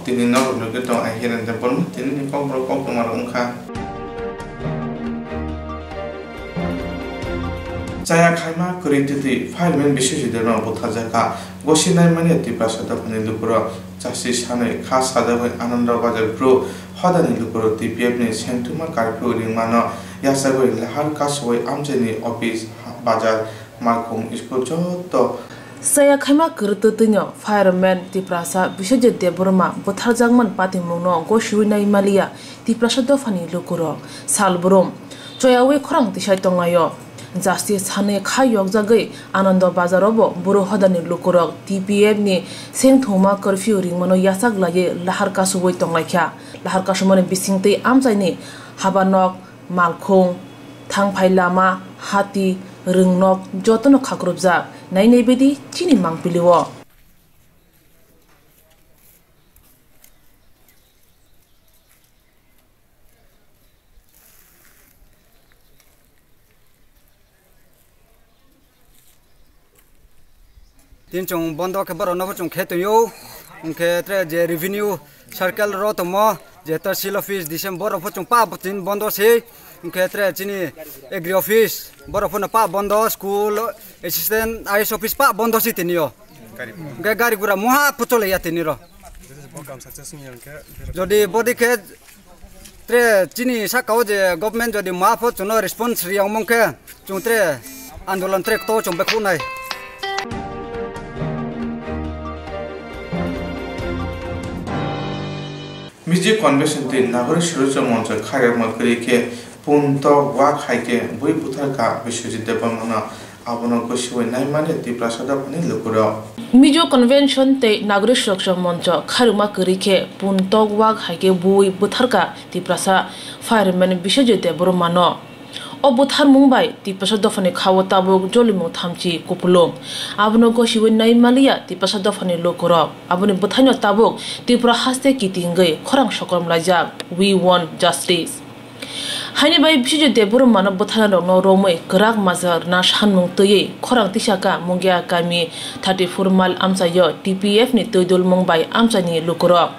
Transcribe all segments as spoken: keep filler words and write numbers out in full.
Tini nok rwgwi tong ai Hiren Debbarma, tini ni kok borok kok tongma rok wngkha. Chaya khaima kwrwi twtwi fireman Biswajit Debbarma butharjakha. Gosi naimani Tiprasa dophani lukurok chasi sanwi kha sajagwi Ananda Bazar bru hodani lukurok T P F ni sengthuma curfew ringmano yachagwi lahar kasugwi amchaini office, bazar, malkhung, school joto Chaya khaima kwrwtwtwino fireman Tiprasa Biswajit Debbarma butharjakman patimungno gosiwi naimaliya Tiprasa dophani lukurok. Salbrum choyawi khorang tisai tonglaio. Justice sanwi kha yokjagwi Anando Bazar o bo bru hodani lukurok T P F ni sengthuma curfew ringmano yachak laiwi lahar kasugwi tonglaikha. Lahar kasumani bisingtwi amchaini habanok, malkhung, thangphai lama, hati, rwngnok jotono khakrupjak. Nainai baidi chini mangpili o. Tin chwng bondo khe borok no bo chwng khe tongyo. Hwnkhe tre je revenue circle ro tongmo, je tahsil office, D C M borok pho chwng pa tin bondo se. Hwnkhe tre chini agri office borok pho no pa bondo, school, assistant I S office pa bondo se tini yo. Hwnkhe gari gura muha pho chole ya tini ro. Jodi bodi khe Tre chini saka o je government jodi ma pho chwngno response riyang mong khe chwng tre andolon tre to chwng bekhunai. Mizo Convention tei Nagorik Suraksha Moncho khairokma kwrwi khe puntok wak hai khe bui buthar kha Biswajit Debbarmano. Abono gosiwi naimani Tiprasa dophani lukurok. Mizo Convention tei Nagorik Suraksha Moncho khairokma kwrwi khe puntok wak hai khe bui butharkha Tiprasa fireman Biswajit Debbarmano. O butharmung bai Tiprasa dophani khao tabuk jolimung thamchi kupulung. Abono gosiwi naimaliya Tiprasa dophani lukurok. Aboni bwthaino tabuk Tripura haste kitingwi khorang sokrom laijak, "We want justice." Haini bai Biswajit Debbarmano bwtharnarokno romwi kwrak majra rwna sanmung twiwi khorang tisaka Mungia kami thirty four mile amchaio T P F ni twidulmung bai amchaini lukurok.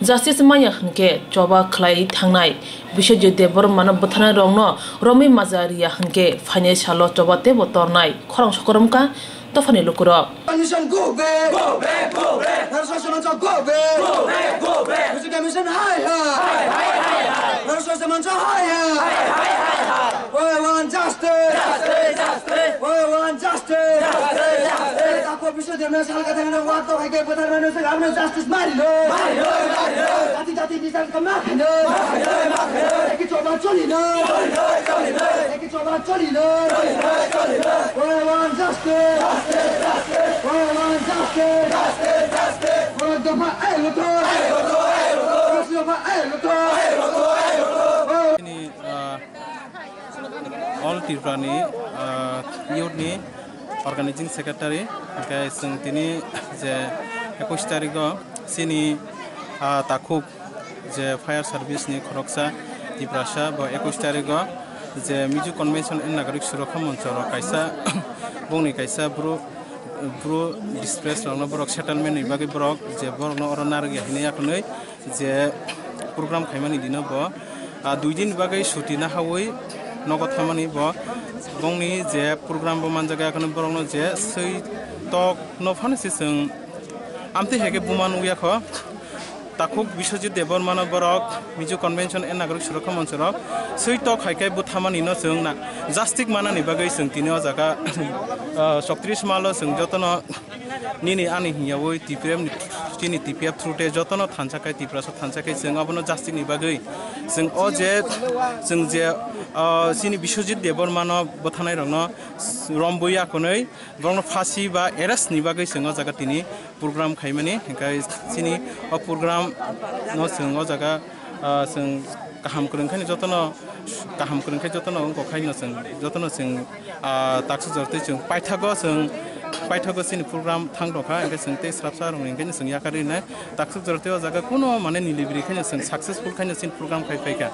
Justice manya hwnkhe choba khlai thangnai. Biswajit Debbarmano bwtharnairokno romwi majra riya hwnkhe phainai salo choba teibo tornai khorang sokoromkha. Dophani lukurok. Commission go back. Go back, go back. Naraswasa Mancha go back. Go back, go back. Music Commission hai hai. Hai hai hai hai. Naraswasa Mancha hai hai. Hai hai hai hai. We want justice. Justice, justice. We want justice. Justice, justice. Tako Biswajit Debbarma salka thangna wak to hai ke bwtharmani se amne justice mari lo. Mari lo, mari lo. Jati jati bichar ka ma khaino. Ma khaino, ma khaino. Eki choba choli lo. Choli lo, choli lo. Eki choba choli lo. Choli lo, choli lo. We want justice. Justice, justice. We want justice. Justice, justice. Borok dopha ai lotho. Ai lotho, ai lotho. Borok dopha ai lotho. Ai lotho, ai lotho. Chini, ah, All Tripura ni, ah, youth ni organizing secretary, hwnkhe chwng tini je ekush tarikh o chini, ah, takhuk je fire service ni khoroksa Tiprasa bo ekush tarikh o je Mizo Convention and Nagorik Suraksha Moncho rok kaisa bongni kaisa bru, bru displace rokno borok settlement ni bagwi borok je borokno oro narwk ya hinwi yakhnwi je program khaimani dino bo, ah, dui din bagwi suti nahawi nogo thamani bo bongni je program bo manjak ya kheno borokno je swi tok no phano se chwng amtwi hai khe buma nukya kho. Takhuk Biswajit Debbarmano borok Mizo Convention and Nagorik Suraksha Moncho rok swi tok hai khe buthamani no chwng na justice manani bagwi chwng tini o jaga, ah, chowtris malo chwng jotono nini ani hingyawi T P F ni, chini T P F through te jotono thansa khai Tiprasa thansa khai chwng abono justice ni bagwi chwng o je chwng je, ah, chini Biswajit Debbarmano bwthanai rokno romwi akhonwi borokno phasi ba arrest ni bagwi chwng o jaga tini program khaimani, hwnkhe chini o program no chwng o jaga, ah, chwng kaham kwrwng khaino jotono, kaham kwrwng khai jotono wngkok khaino chwng jotono chwng, ah, taksuk jortwi chwng paithago chwng, paithago chini program thang rokha, hwnkhe chwng tei srapsa rwngwi hwnkhe chwng yakarwi nai taksuk jortwi o jaga kuno mane nilibri khaino chwng successful khaino chini program khai phaikha.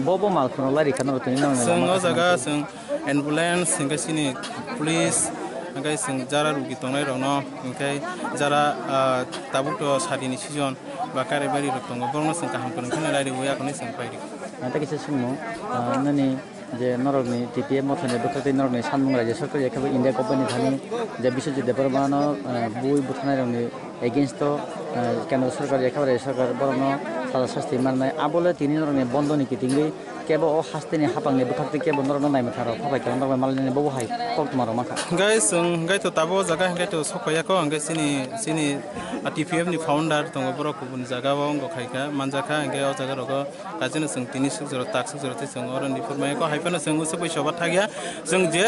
Bo bo mal kheno lai rikha no tini nang chwng o jaga chwng ambulance, hwnkhe chini police, hwnkhe chwng jara rugi tongnai rokno, hwnkhe jara, ah, tabuk to sadini season, ba kare bari rok tongo, borokno chwng kaham kwrwng kheno rairwi yakni chwng paidi. Ang tei kisa swngmung, ah, nini je norokni T P F mothani bwkhak tei norokni sanmung raijak sorkar ya khe bo India government ni thani je Biswajit Debbarma no, ah, bui buthanai rokni against o, ah, kendra sorkar ya khe bo raijak sorkar borokno saja sasti mannai, abo le tini norokni bondo ni kitingwi kebo o hasteni hapangni bwkhak tei kebo norokno naimwthang rok phabai khe norokno malnani bobo hai koktwma rok mankha. Hwnkhe chwng hwnkhe to tabuk o jaga hwnkhe to sok phaiya kho, hwnkhe chini, chini, ah, T P F ni founder tongo, borok kubun jaga o wngkha khaikha manjakha, hwnkhe o jaga rogo kaisa no chwng tini suk jora tak suk jora tei chwng oro ni phuru maya kho, hai phano chwng usuk bai soba thakya, chwng je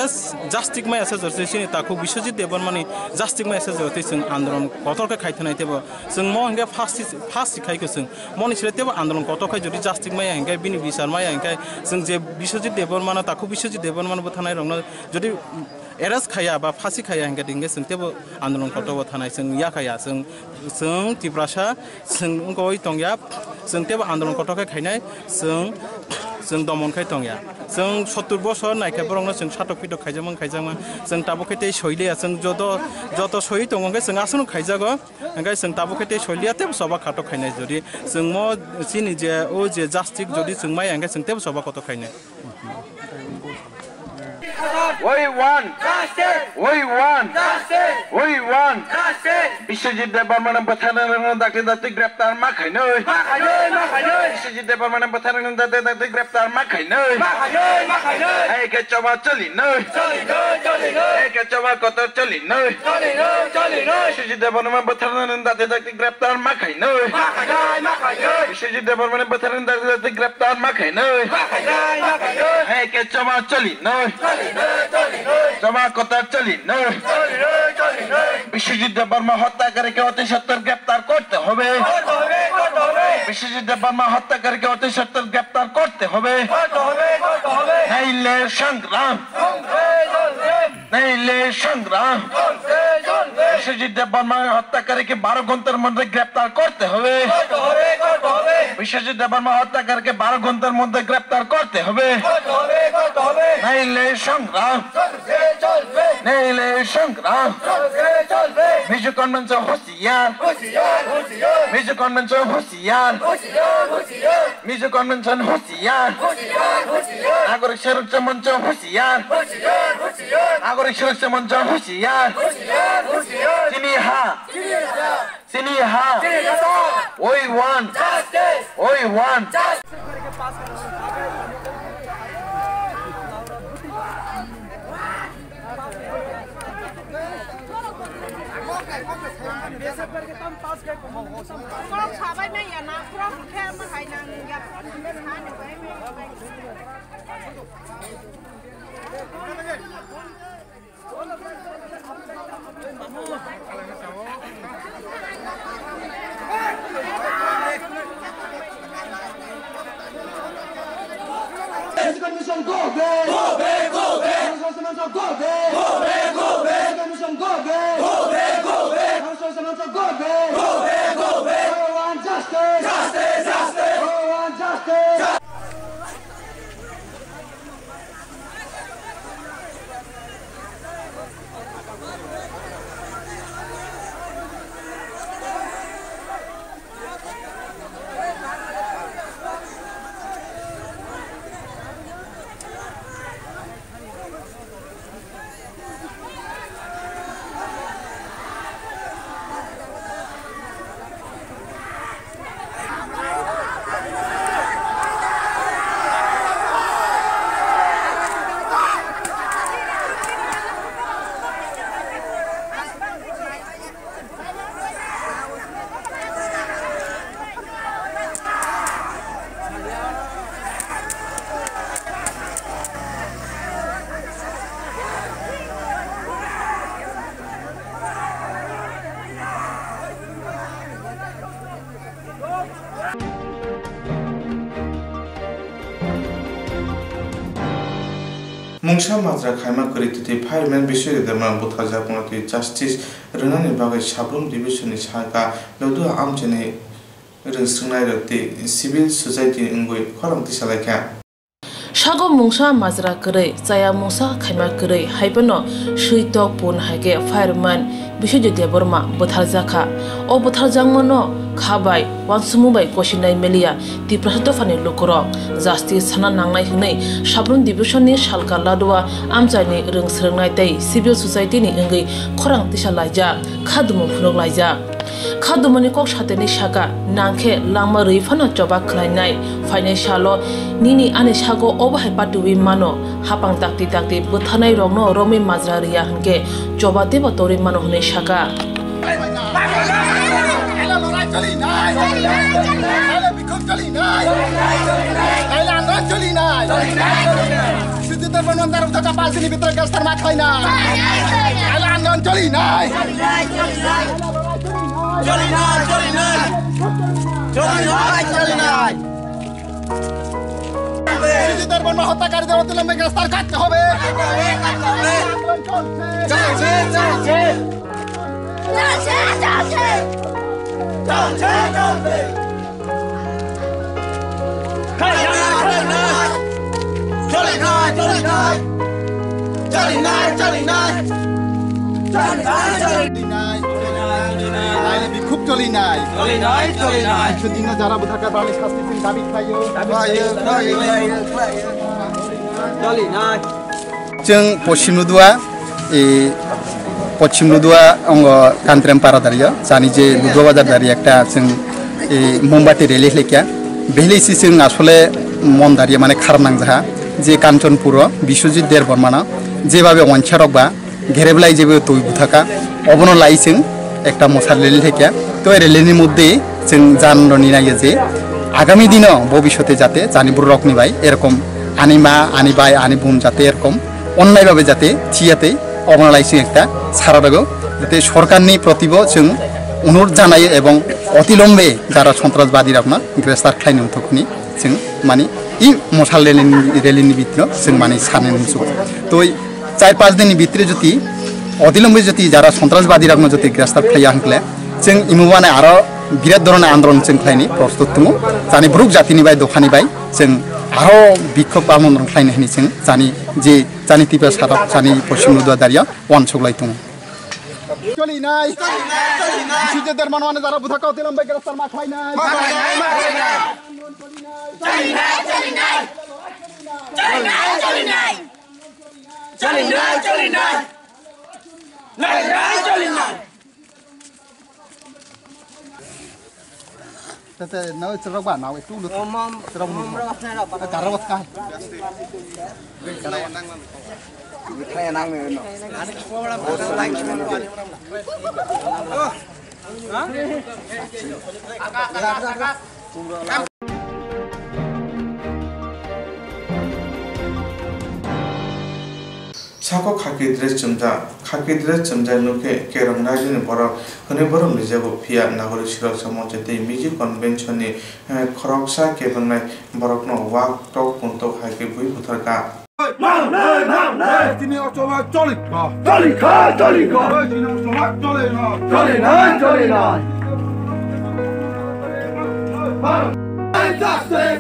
justice maya se jora chini takhuk Biswajit Debbarma ni justice maya se jora tei chwng andolon kotor khe khai thanai teibo chwng mo hwnkhe first, first khai kho chwng. Moni sile tebo andolon kotor khai jodi justice maya hingkai bini bichar maya hingkai chwng je Biswajit Debbarma no takhuk Biswajit Debbarma no bwthanai rokno jodi arrest khaya ba phasi khaya hingkai hingkai chwng tebo andolon kotor bo thanai chwng ya khaya chwng chwng Tiprasa chwng wngkoi tongya chwng tebo andolon kotor khai khainai chwng chwng domon khai tongya chwng sottur bosor naikhe borokno chwng satok pitok khaijakma khaijakma chwng tabuk khe tei soileya chwng joto joto soi tongo hingke chwng aswk no khaijago. Hingke chwng tabuk khe tei soiliya tebo choba kotor khainai jodi chwng mo chini je o je justice jodi chwng maya hingke chwng tebo choba kotor khainai. We want justice. We want justice. We want justice. Biswajit Debbarma no bwtharnani dakti dakti greptar ma khainai. Ma khainai, ma khainai. Biswajit Debbarma no bwtharnani dakti dakti greptar ma khainai. Ma khainai, ma khainai. Hai khe choba choli nai. Choli nai, choli nai. Hai khe choba kotor choli nai. Choli nai, choli nai. Biswajit Debbarma bwtharnani dakti dakti greptar ma khainai. Ma khainai, ma khainai. Biswajit Debbarma bwtharnani dakti dakti greptar ma khainai. Ma khainai, ma khainai. Hai khe choba choli nai. Choli nai, choli nai. Choba kotor choli nai. Choli nai, choli nai. Biswajit Debbarma হত্যাকারীকে অতি সত্বর গ্রেপ্তার করতে হবে। করতে হবে, করতে হবে। বিশ্বজিৎ দেববর্মা হত্যাকারীকে অতি সত্বর গ্রেপ্তার করতে হবে। করতে হবে, করতে হবে। নাইলে সংগ্রাম। সংগ্রাম। নাইলে সংগ্রাম। চলবে, চলবে। বিশ্বজিৎ দেববর্মা হত্যাকারীকে বারো ঘন্টার মধ্যে গ্রেপ্তার করতে হবে। করতে হবে, করতে হবে। বিশ্বজিৎ দেববর্মা হত্যাকারীকে বারো ঘন্টার মধ্যে গ্রেপ্তার করতে হবে। করতে হবে, করতে হবে। নাইলে সংগ্রাম। চলবে, চলবে। নাইলে সংগ্রাম। চলবে, চলবে। মিজো কনভেনশন হুঁশিয়ার। হুঁশিয়ার, হুঁশিয়ার। মিজো কনভেনশন হুঁশিয়ার। হুঁশিয়ার, হুঁশিয়ার। মিজো কনভেনশন হুঁশিয়ার। হুঁশিয়ার, হুঁশিয়ার। নাগরিক সুরক্ষা মঞ্চ হুঁশিয়ার। হুঁশিয়ার, হুঁশিয়ার। নাগরিক সুরক্ষা মঞ্চ হুঁশিয়ার। হুঁশিয়ার, হুঁশিয়ার। চিনি হা। চিনি হা। চিনি হা। চিনি হা। We want. Justice. We want. Justice. Borok sabai manya na, borok khe ma hai nang ya, borok khe sa ni bai manya. Mission go back! Go back, go back! Mission go back! Go back, go back! Mission go back! Go back, go back! Mission go back! Go back, go back! We want justice! Justice, justice! We want justice! Mungsa majra khaima kwrwi twi twi fireman Biswajit Debbarma butharjakmano twi justice rwnani bagwi Sabrum Division ni saka Lodua amchaini rwngswngnairok tei civil society wngwi khorang tisalaikha. Sago mungsa majra kwrwi, chaya mungsa khaima kwrwi, hai phano swi tok pun hai khe fireman Biswajit Debbarma bwtharjakha. O bwtharjakmano kha bai uansukmung bai kosinai meliya Tiprasa dophani lukurok. Justice sana nangnai hwnwi Sabrum Division ni Salka Ladua amchaini rwng swrwngnai tei civil society ni wngwi khorang tisa laijak, kha dumung phunuk laijak. Kha dumani kok sateni saka, nang khe langma rwi phano choba khlainai. Phainai salo nini ani sago obo hai patiwi mano. Hapang takti takti bwtharnai rokno romwi majra rwya hwnkhe choba teibo torwi mano hwnwi saka. Choli nai! Choli nai! Choli nai! Choli nai! Choli nai! Sujit Debbarma no daru thaka pas dini bhitre greftar ma khlai nai. Choli nai! Choli nai! Choli nai! Choli nai! Choli nai! Sujit Debbarma হত্যাকারীদের অবিলম্বে গ্রেফতার করতে হবে। চলছে, চলছে। চলছে, চলছে। চলছে, চলছে। চলে নাই, চলে নাই। চলে নাই, চলে নাই। চলে নাই, চলে নাই। বিক্ষোভ চলি নাই। চলি নাই, চলি নাই। বিশ্বজিৎ যারা বুথাকার বাণী শাস্তি দিন দাবি খাইও। চলি নাই। Chwng Poschim Ludua, e, Poschim Ludua ongo Kantrem para dario, chani je Ludua bazar dari ekta chwng, e, mombati rally khlaikha. Bihli si chwng asole mon dario mane kharap nangjaha je Kanchanpuro Biswajit Debbarmano jebabe wansa rok ba gereblai jebe twi buthaka, obono lai chwng ekta mosa rally thekya. To ei rally ni moddhe chwng jan roni naiya je agami dino bobishote jate chani borok rokni bai erokom ani ma, ani bai, ani bun jate erokom onnai babe jate thiyate obono lai chwng ekta sara rago. Jate sorkarni protibo chwng onurod janaio ebong otilombe jara sontrasbadi rokno greftar khlaini wngthok hwnwi chwng mani i mosa rally ni, rally ni bitino chwng mani sanani hinsugo. Toi char panch din ni bhitre jodi odilombe jodi jara sontrasbadi rokno jodi greftar khlaiya hwnkhe chwng imo mane aro birat dhoroner andolon chwng khlaini prostut tongo. Chani borok jatini bai dophani bai chwng aro bikhop andolon khlaini hwnwi chwng chani je chani Tiprasa rok chani Poschim Ludua dario uansuk lai tongo. চলি নাই। বিশ্বজিৎ দেববর্মানো যারা বুথাকা অবিলম্বে গ্রেফতার মা খাই নাই। চলি নাই, চলি নাই। চলি নাই, চলি নাই। চলি নাই, চলি নাই। চলি নাই, চলি নাই। Tete, no, cherok ba, no, itu lu. Cherok lu. Tara wat kai. Kaya nang ne no. Sako khaki dress chumjak, khaki dress chumjak nukhe kerong rajini borok hwnwi borok rijabo, phiya nagorik suraksa moncho tei Mizo convention ni, eh, khoroksa kebengnai borokno wak tok puntok hai khe bui butharkha. Chini o choba choli kha. Choli kha, choli kha. Choli nai, choli nai.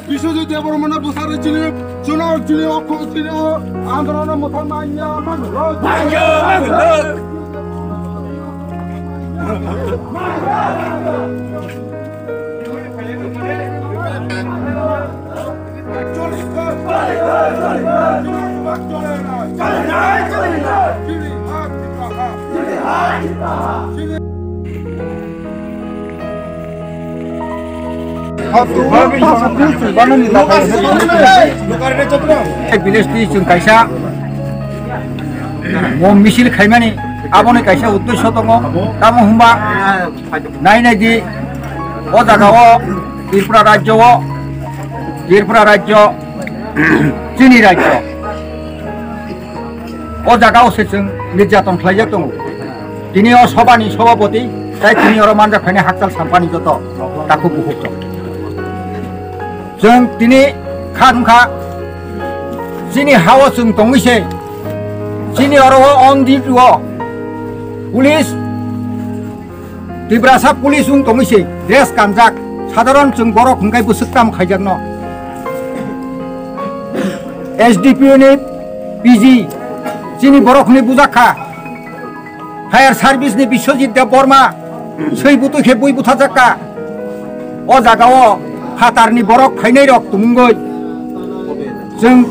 Biswajit Debbarmano bwsarwi chini, chini, chini o, chini o andolon mwthang manya, manya, manya. Village ni chwng kaisa bo misil khaimani aboni kaisa uddesyo tongo, tamo hwnba nai nai di o jaga o Tripura rajyo o, Tripura rajyo chini rajyo. O jaga o se chwng nirjaton khlaijak tongo. Tini o sobani sobapoti, tai tini oro manjak phainai hakchal sampani joto takhuk bukhuk tong. Chwng tini kha wngkha, chini ha o chwng tongwi se, chini oro o on duty o police Tiprasa police wng tongwi se dress kanjak, sadharon chwng borok hwnkhe bwswk tamo khaijakno. S D P O ni P G, chini borok hwnwi bujak kha. Fire service ni Biswajit Debbarma, swi butu khe bui butharjak kha. O jaga o phatar ni borok phainai rok tumungwi. Chwng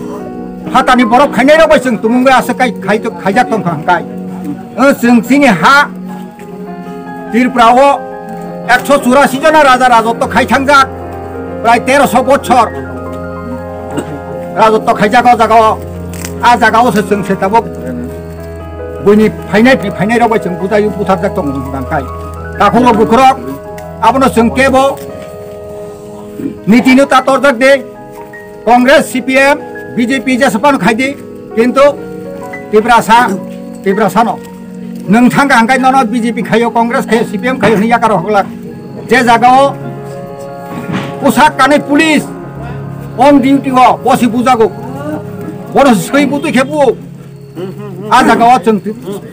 phatar ni borok phainai rok bai chwng tumungwi aswk kai khai, khaijak tong kha hwnkhe. O chwng chini ha Tripura o ekso churasi jona raja rajotto khai thangjak, prai teroso bochor rajotto khaijak o jaga o. A jaga o se chwng se tabuk buini phainai, phainai rok bai chwng bujai butharjak tong nang khai. Takhuk rok bukhuk rok abono chwng kebo niti no ta torjak de. Congress, C P M, B J P jesa phano khai di, kintu Tiprasa, Tiprasa no. Nwng thang kha hwnkhe nono B J P khaio, Congress khaio, C P M khaio hwnwi yakar rok hokla. Je jaga o poshak kanwi police on duty o bosi bujago. Bono swi butwi khe bu. A jaga o chwng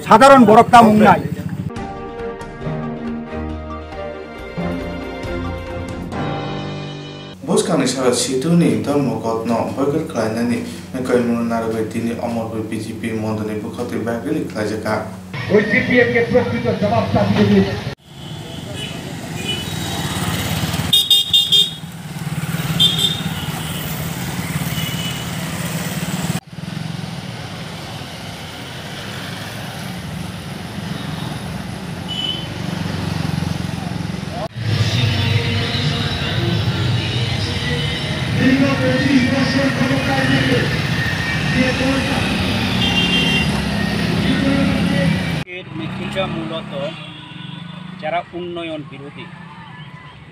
sadharon borok tamung nai. Bwskangni sara Situ ni Dharmaghat no boycott khlainani koimung narwgwi tini Omorpur B J P mondolni bwkhao tei bike rally khlaijakha. ওই সিপিএম কে প্রকৃত জবাব চাপিয়ে দিন। এর মিছিলটা মূলত যারা উন্নয়ন বিরোধী,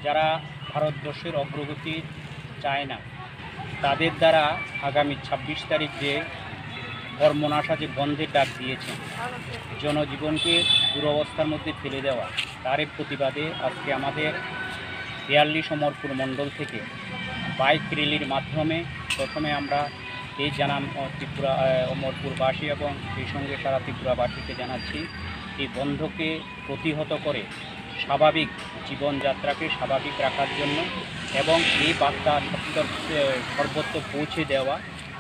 যারা ভারতবর্ষের অগ্রগতি চায় না, তাদের দ্বারা আগামী ছাব্বিশ তারিখ যে কর্মনাশা, যে বন্ধের ডাক দিয়েছেন, জনজীবনকে দুরবস্থার মধ্যে ফেলে দেওয়া, তারই প্রতিবাদে আজকে আমাদের বিয়াল্লিশ অমরপুর মণ্ডল থেকে বাইক র্যালির মাধ্যমে প্রথমে আমরা এই জানাম, আহ, ত্রিপুরা, আহ, অমরপুরবাসী এবং সেই সঙ্গে সারা ত্রিপুরাবাসীকে জানাচ্ছি, এই বন্ধকে প্রতিহত করে স্বাভাবিক জীবনযাত্রাকে স্বাভাবিক রাখার জন্য এবং এই বার্তা সত্তর, আহ, সর্বত্র পৌঁছে দেওয়া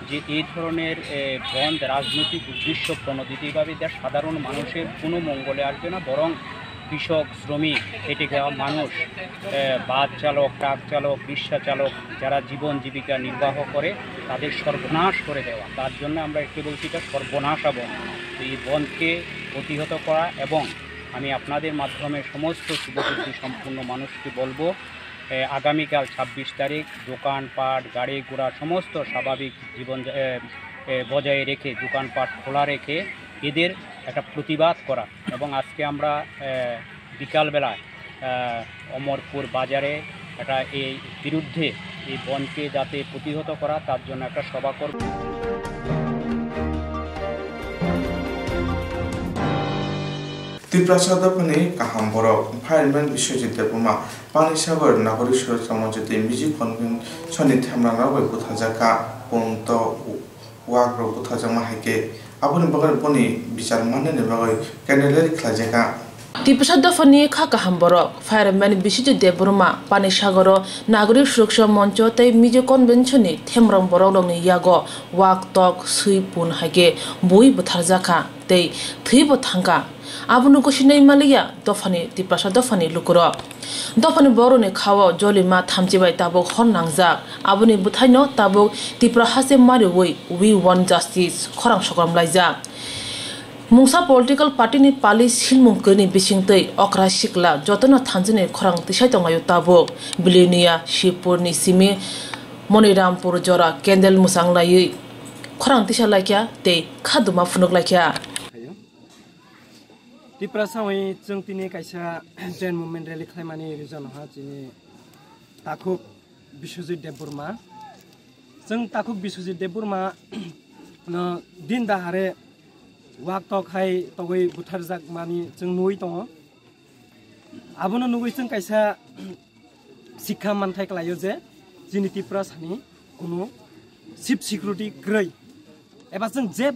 যে এই ধরনের, আহ, বন্ধ রাজনৈতিক উদ্দেশ্য প্রণোদিত, এইভাবে যা সাধারণ মানুষের কোনো মঙ্গলে আসবে না, বরং কৃষক, শ্রমিক, খেটে খাওয়া মানুষ, আহ, বাস চালক, ট্রাক চালক, রিক্সা চালক, যারা জীবন জীবিকা নির্বাহ করে, তাদের সর্বনাশ করে দেওয়া। তার জন্য আমরা একে বলছি, এটা সর্বনাশা বন্ধ। তো এই বন্ধকে প্রতিহত করা, এবং আমি আপনাদের মাধ্যমে সমস্ত শুভবুদ্ধি সম্পন্ন মানুষকে বলবো, আহ, আগামীকাল ছাব্বিশ তারিখ দোকানপাট, গাড়ি ঘোড়া সমস্ত স্বাভাবিক জীবন, আহ, আহ, বজায় রেখে, দোকানপাট খোলা রেখে এদের একটা প্রতিবাদ করা। এবং আজকে আমরা, আহ, বিকালবেলায়, আহ, অমরপুর বাজারে একটা এই বিরুদ্ধে, এই বনকে যাতে প্রতিহত করা, তার জন্য একটা সভা করব। Tiprasa dophani kaham borok, fireman Biswajit Debbarma, Panisagar Nagorik Suraksha Moncho tei Music Convention ni themrang rok bai butharjak kha, punto wak rok butharjakma hai khe, aboni bagwi boni bichar mannani bagwi candle rally khlaijakha. Tiprasa dophani kha kaham borok, fireman Biswajit Debbarma, Panisagaro Nagorik Suraksha Moncho tei Music Convention ni themrang borok rokni yago wak tok swi pun hai khe bui butharjakha tei thwibo thangkha. Abono kusinai maliya dophani Tiprasa dophani lukurok. Dophani borokni khao jolima thamchi bai tabuk hor nangjak. Aboni bwthaino tabuk Tipra haste mariwi We Want Justice khorang sokrom laijak. Mungsa political party ni pali silmung kwrwini bisingtwi okra sikla jotono thanjani khorang tisai tonglaio tabuk. Bilonia, Shibpur ni simi Monirampur jora candle mwchang laiwi khorang tisa laikha tei khaduma phunuk laikha. Tiprasa hoi chwng tini kaisa Zen Movement Rally khlaimani reason ha chini takhuk Biswajit Debbarma. Chwng takhuk Biswajit Debbarma no din dahare wak tok hai togwi butharjak mani chwng nugwi tongo. Abono nugwi chwng kaisa sikha manthai klaio je chini Tiprasani kunu chief security kwrwi. Eba chwng je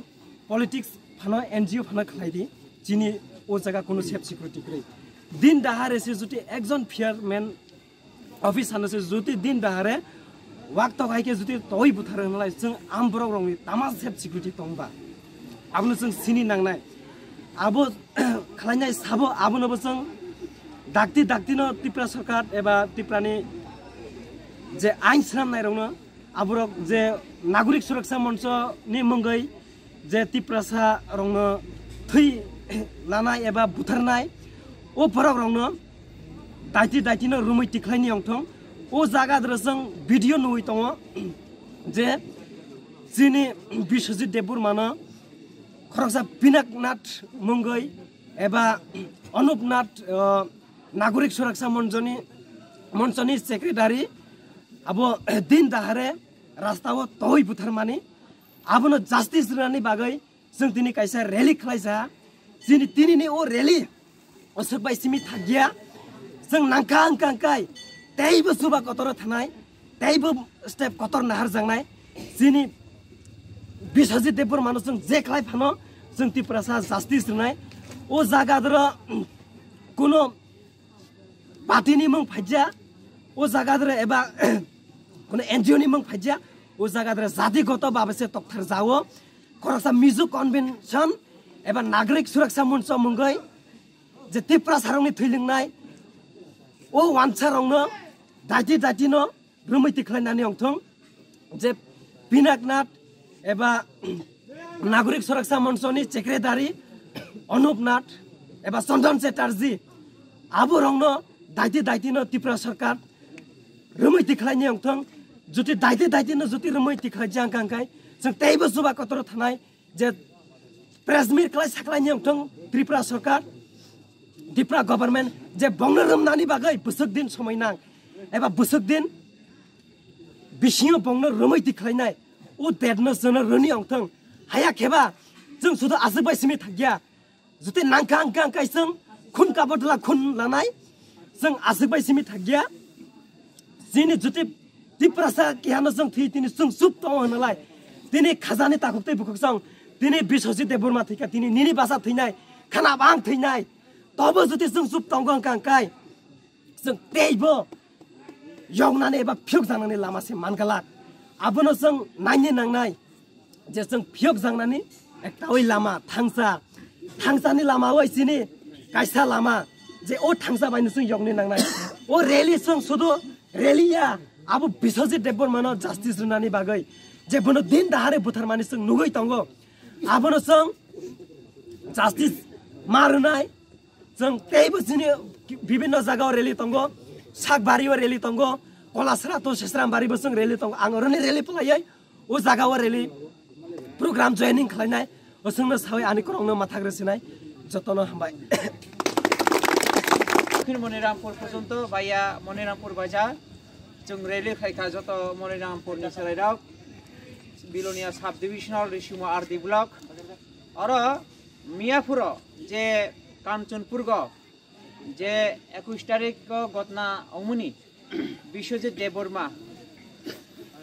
politics phano N G O phano khlai di, chini o jaga kunu chief security kwrwi. Din dahare se juti ekjon fireman officer no se juti din dahare Wak tok hai khe jodi toi buthar hwnlai chwng am borok rokni tama sep security tongba. Abono chwng sini nangnai. Abo khlainai sabo abono bo chwng dakti dakti no Tipra sarkar eba Tiprani je ain swnamnai rokno aborok je Nagorik Suraksa Moncho ni mungwi je Tiprasa rokno thwi lanai eba butharnai o borok rokno daiti daiti no rumui tikhlai ni ongthong. O jaga dro chwng video nugwi tongo je chini Biswajit Debbarma no khoroksa Pinaknath mungwi eba Anupnath, uh, Nagorik Suraksa Monchoni, Monchoni secretary abo din dahare rasta o toi butharmani abono justice rwnani bagwi chwng tini kaisa rally khlaisa. Chini tinini o rally o swk bai simi thakya. Chwng nangkha wngkha wngkai teibo chuba kotoro thanai, teibo step kotor naharjaknai. Chini Biswajit Debbarma no chwng je khlai phano chwng Tiprasa justice rwnai. O jaga doro kuno party ni mung phaijya, o jaga dre eba kuno N G O ni mung phaijya, o jaga dre jati goto babe se tokthar jao. Khoroksa Mizo Convention eba Nagorik Suraksa Moncho mungwi je Tiprasa rokni thwi lwngnai, o wansa rokno daiti daiti no rumui tikhlainani ongthong je Pinaknath eba Nagorik Suraksa Monchoni secretary Anupnath eba Chandan Chatterjee abo rokno daiti daiti no Tipra sarkar rumui tikhlaini ongthong. Juti daiti daiti no juti rumui tikhlai jang kangkai chwng teibo chuba kotoro thanai je press meet khlai saklaini ongthong Tripura sarkar, Tripura government je bongno rwmnani bagwi bwswk din somoi nang eba bwswk din bisingo bongno rwmwi tikhlainai o date no jono rwni ongthong. Haya kheba chwng sudo aswk bai simi thakya. Juti nangkha wngkha wngkha chwng khun kabodla khun lanai chwng aswk bai simi thakya. Chini juti Tiprasa kihano chwng thwi tini chwng chup tongo hwnalai tini khajani takhuk tei bukhuk chwng tini Biswajit Debbarma thwikha tini nini basa thwinai khana bang thwinai tobo juti chwng chup tongo wngkha wngkai chwng teibo yoknani eba phiyok jangnani lama se mangalak. Abono chwng naini nangnai je chwng phiyok jangnani ekta oi lama thangsa, thangsani lama oi chini kaisa lama je o thangsa bai no chwng yokni nangnai. O rally chwng sudo rally ya abo Biswajit Debbarma no justice rwnani bagwi je bono din dahare butharmani chwng nugwi tongo. Abono chwng justice ma rwnai. Chwng teibo chini bibinno jagao rally tongo, Sakbario rally tongo, Kolasra to Sesrambari bo chwng rally tongo. Ang oroni rally phlaiwi o jagao rally program joining khlainai, o chwngno sawi ani korokno mathak rwsinai, jotono hambai. Dakhin Monirampur porjonto baya Monirampur bazar, chwng rally khlaikha joto Monirampurni chwrairok, Bilonia sub divisional Risumo R D block, oro Miyapuro je Kanchanpurgo je ekush tarikh o gotna omuni Biswajit Debbarma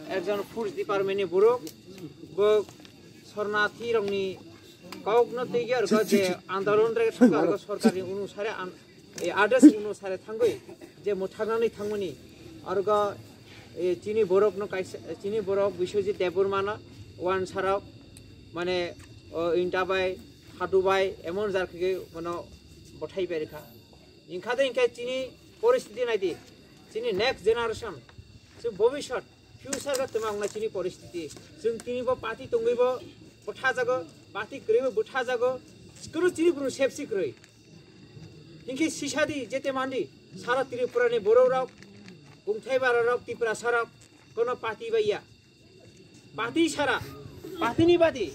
ekjon forest department ni borok bo sornathi rokni kok no twiya rwkha je andolon re thangkha rwkha sorkar ni unusare an-, e address unusare thangwi je mwthaknani thangmani arwkha e chini borok no kaisa chini borok Biswajit Debbarma no wansarok mane o inta bai hadu bai emon jar khe bono bothai bai rwkha. Hinkha de hinkhe chini poristiti nai di, chini next generation, chini bobisot, future ga twma wngna chini poristiti. Chwng tini bo party tongwi bo bwtha jago, party kwrwi bo bwtha jago, sikoro chini bwrwi sepsi kwrwi. Hinkhe sisa di jete mandi, sara Tripura ni borok rok, kungthai bara rok, Tiprasa rok, kono party bai ya. Party sara, party ni badi,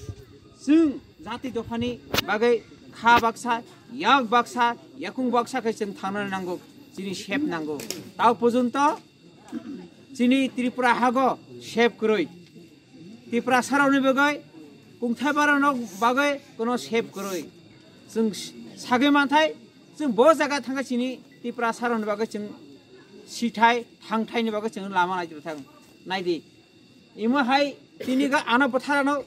chwng jati dophani bagwi kha baksa, yak baksa, yakung baksa khe chwng thangna nango, chini sep nango. Tao porjonto chini Tripura hago sep kwrwi. Tiprasa rokni bagwi, kungthai bara rok bagwi kono sep kwrwi. Chwng sagwi manthai, chwng bo jaga thangkha chini Tiprasa rokni bagwi chwng sithai, thangthaini bagwi chwng lama nai thang, nai di. Imo hai tini ga ano bwtharano,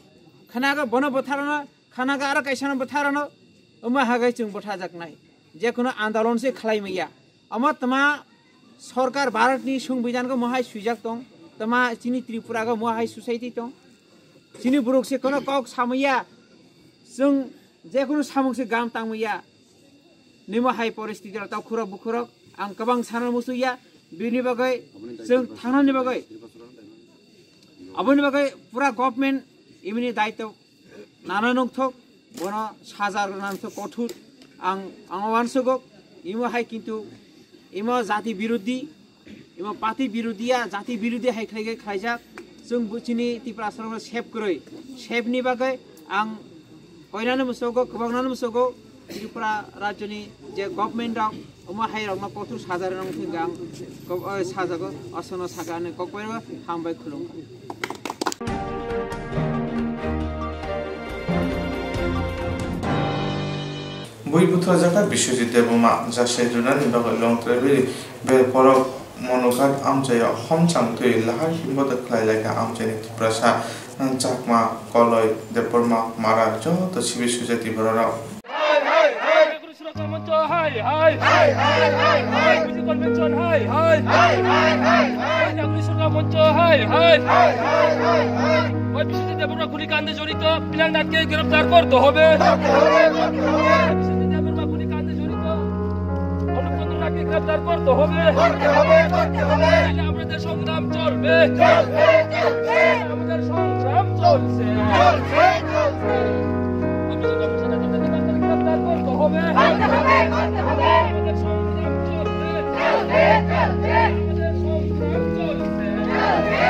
khana ga bono bwtharano, khana ga aro kaisano bwtharano, omo hagai chwng bwthajaknai. Jekhuno andolon se khlai maya. Omo tma sorkar Bharatni Songbidan go mohai swijak tong. Tama chini Tripura go mo hai society tong. Chini buruk se kono kok samaya. Chwng je kono samung se gam tangmaya. Nimo hai poristiti rok tau khurok bukhurok ang kwbang sana musuya. Bini bagwi chwng thangnani bagwi. Aboni bagwi pura government imini daitw nana nungthok, bono saja rwna nungthok kothur. Ang, ang wansugok, imo hai kintu, imo jati birodhi, imo party birodhi ya, jati birodhi hai khlai khlaijak. Chwng buchini Tiprasarokno save kwrwi, save ni bagwi ang koinano musugo, kwbangnano musugo, Tripura rajyoni je government rok, omo hai rokno kothur saja rwna nungthok ang, ko-, o, sajago, osono saka ani kokbai rw, hambai khulumkha. Bui buthar jaka Biswajit Debbarma jasai rwnani bagwi long tribal bel borok Monoghat amchaio homchang twi lahar himbodo khlai laikha amchaini Tiprasa, Chakma, Koloi, Debbarma, Mara joto civil society bororok. সুরক্ষা মঞ্চ হাই হাই, হাই হাই হাই হাই, convention হাই হাই, হাই হাই হাই হাই, নাগরিক সুরক্ষা মঞ্চ হাই হাই, হাই হাই হাই হাই, ওই বিশ্বজিৎ দেববর্মা গুলিকাণ্ডে জড়িত পিলাংনাথকে গ্রেফতার করতে হবে। করতে হবে, করতে হবে। বিশ্বজিৎ দেববর্মা গুলিকাণ্ডে জড়িত অনুপ চন্দ্র নাথকে গ্রেফতার করতে হবে। করতে হবে, করতে হবে। নাইলে আমাদের সংগ্রাম চলবে। চলবে, চলবে। আমাদের সংগ্রাম চলছে। চলছে, চলছে। আমাদের সংগ্রাম চলছে। গ্রেফতার করতে হবে। করতে হবে, করতে হবে। আমাদের সংগ্রাম চলবে। চলবে, চলবে। আমাদের সংগ্রাম চলছে। চলবে, চলবে।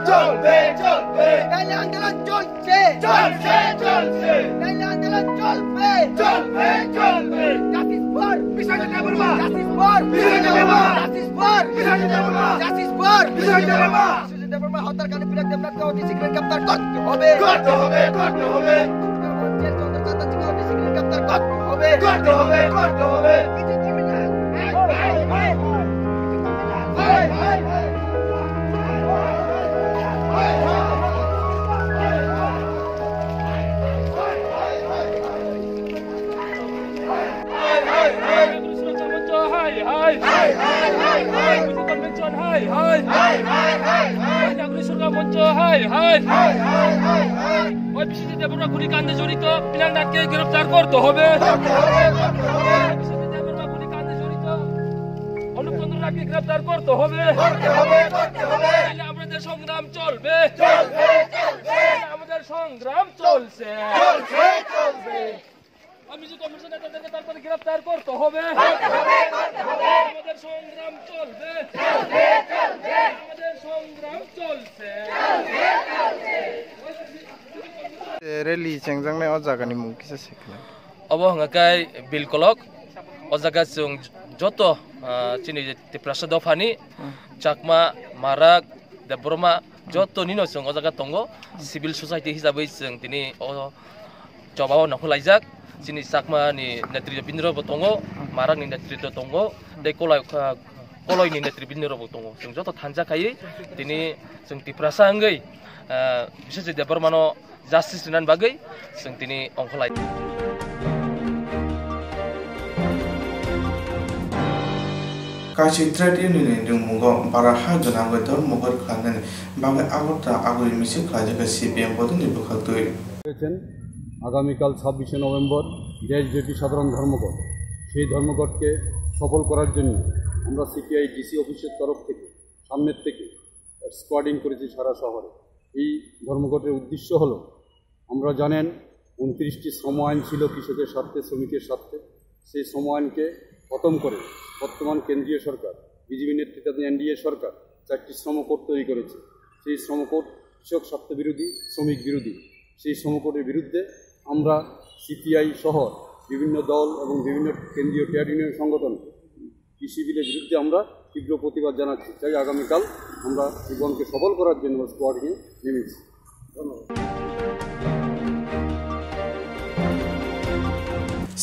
চলবে, চলবে। নাইলে আন্দোলন চলছে। চলছে, চলছে। নাইলে আন্দোলন চলবে। চলবে, চলবে। Justice for Biswajit Debbarma. Justice for Biswajit Debbarma. Justice for Biswajit দেববর্মা। বিশ্বজিৎ দেববর্মা। বিশ্বজিৎ দেববর্মা হত্যাকাণ্ডে পীড়ক দেবনাথকে অতি শীঘ্র গ্রেফতার করতে হবে। করতে হবে, করতে হবে। চন্দ্রকান্ত সিংহ অতি শীঘ্র গ্রেফতার করতে হবে। করতে হবে, করতে হবে। হাই, হাই। হাই, হাই, হাই, হাই। কনভেনশন হাই, হাই। হাই, হাই, হাই, হাই। নাগরিক সুরক্ষা মঞ্চ হাই, হাই। হাই, হাই, হাই, হাই। ওই বিশ্বজিৎ দেববর্মা গুলিকাণ্ডে জড়িত পিলাংনাথকে গ্রেফতার করতে হবে। করতে হবে, করতে হবে। বিশ্বজিৎ দেববর্মা গুলিকাণ্ডে জড়িত অনুপ চন্দ্র নাথকে গ্রেফতার করতে হবে। করতে হবে, করতে হবে। নাইলে আমাদের সংগ্রাম চলবে। চলবে, চলবে। নাইলে আমাদের সংগ্রাম চলছে। চলছে, চলবে। আমি যে কমিশন নেতাদেরকে তাড়াতাড়ি গ্রেফতার করতে হবে। করতে হবে, করতে হবে। আমাদের সংগ্রাম চলবে। চলবে, চলবে। আমাদের সংগ্রাম চলছে। চলবে, চলবে। Rally chengjaknai o jagani mung kisa se khna. Obo hwnga khe Bilkolok. O jaga chwng joto, ah, chini Tiprasa dophani Chakma, Marak, Debbarma, joto nino chwng o jaga tongo. Civil society hisabwi chwng tini o choba o nongkhor laijak. Chini Chakma ni netritwbindro bo tongo, Marak ni netritw tongo, tei Koloi, ah, Koloi ni netritwbindro bo tongo. Chwng joto thansa khaiwi tini chwng Tiprasa wngwi, ah, Biswajit Debbarma no justice rinani bagwi chwng tini ongkholai. Kaisi trade union ni ringmungo bara ha gwnangwi dhormoghot khlainani bagwi Agartala aguri misil khlaijak C P M bodolni bwkhaktwi. করেছেন। আগামীকাল ছাব্বিশে নভেম্বর দেশব্যাপী সাধারণ ধর্মঘট। সেই ধর্মঘটকে সফল করার জন্য আমরা সিপিআই ডিসি অফিসের তরফ থেকে সামনের থেকে স্কোয়াডিং করেছি সারা শহরে। এই ধর্মঘটের উদ্দেশ্য হলো আমরা জানেন, ঊনত্রিশটি শ্রম আইন ছিল কৃষকের স্বার্থে, শ্রমিকের স্বার্থে। সেই শ্রম আইনকে খতম করে বর্তমান কেন্দ্রীয় সরকার, বিজেপি নেতৃত্বাধীন এনডিএ সরকার চারটি শ্রম কোড তৈরি করেছে। সেই শ্রম কোড কৃষক স্বার্থ বিরোধী, শ্রমিক বিরোধী। সেই শ্রম কোডের বিরুদ্ধে আমরা সিপিআই সহ বিভিন্ন দল এবং বিভিন্ন কেন্দ্রীয় ট্রেড ইউনিয়ন সংগঠন কৃষি বিলের বিরুদ্ধে আমরা তীব্র প্রতিবাদ জানাচ্ছি। তাই আগামীকাল আমরা এই বনকে সফল করার জন্য স্কোয়াড নিয়ে নেমেছি। ধন্যবাদ।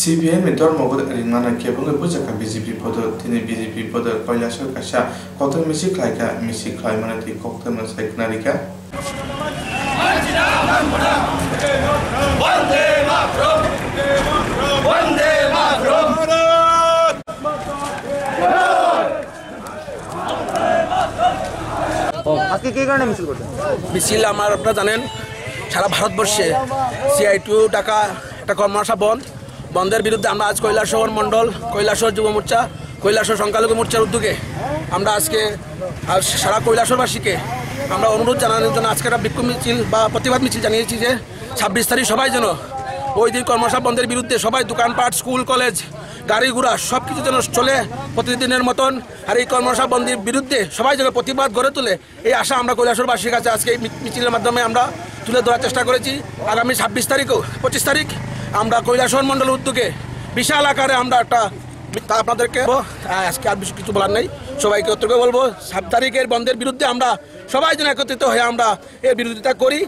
CPM ni dormo ringmano kebengwi bujaka BJP bodol, tini BJP bodol Kailasor kaisa kotor misil khlaikha, misil khlaimani twi koktwma sai khwnarikha. আজকে কি কারণে মিছিল করছেন? মিছিল আমার, আপনারা জানেন, সারা ভারতবর্ষে সিআইটিউ ডাকা একটা কর্মসূচি বন্ধ। বন্ধের বিরুদ্ধে আমরা আজ কৈলাসহর মণ্ডল, কৈলাসহর যুব মোর্চা, কৈলাসহর সংখ্যালঘু মোর্চার উদ্যোগে আমরা আজকে আর সারা কৈলাসহরবাসীকে আমরা অনুরোধ জানানোর জন্য আজকে একটা বিক্ষোভ মিছিল বা প্রতিবাদ মিছিল জানিয়েছি যে ছাব্বিশ তারিখ সবাই যেন ওই দিন কর্মসূচি বন্ধের বিরুদ্ধে সবাই দোকানপাট, স্কুল, কলেজ, গাড়ি ঘোড়া সব কিছু যেন চলে প্রতিদিনের মতন। আর এই কর্মসূচি বন্ধের বিরুদ্ধে সবাই যেন প্রতিবাদ গড়ে তোলে, এই আশা আমরা কৈলাসহরবাসীর কাছে আজকে এই মি-, মিছিলের মাধ্যমে আমরা তুলে ধরার চেষ্টা করেছি। আগামী ছাব্বিশ তারিখও, পঁচিশ তারিখ আমরা কৈলাসহর মণ্ডল উদ্যোগে বিশাল আকারে আমরা একটা মি-, তা আপনাদেরকে বলবো, আহ, আজকে আর বেশি কিছু বলার নেই। সবাইকে অতটুকু বলবো, সাত তারিখের বন্ধের বিরুদ্ধে আমরা সবাই যেন একত্রিত হয়ে আমরা এর বিরোধিতা করি।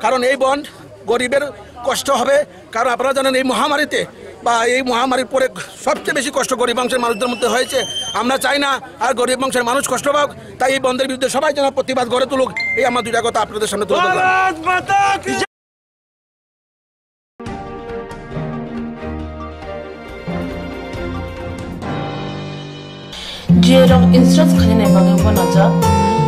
কারণ এই বন্ধ গরিবের কষ্ট হবে। কারণ আপনারা জানেন, এই মহামারীতে বা এই মহামারীর পরে সবচেয়ে বেশি কষ্ট গরিব অংশের মানুষদের মধ্যে হয়েছে। আমরা চাই না আর গরিব অংশের মানুষ কষ্ট পাক, তাই এই বন্ধের বিরুদ্ধে সবাই যেন প্রতিবাদ গড়ে তুলুক। এই আমার দুইটা কথা আপনাদের সামনে তুলে ধরলাম। Jerok insurance khainani bagwi uanajak,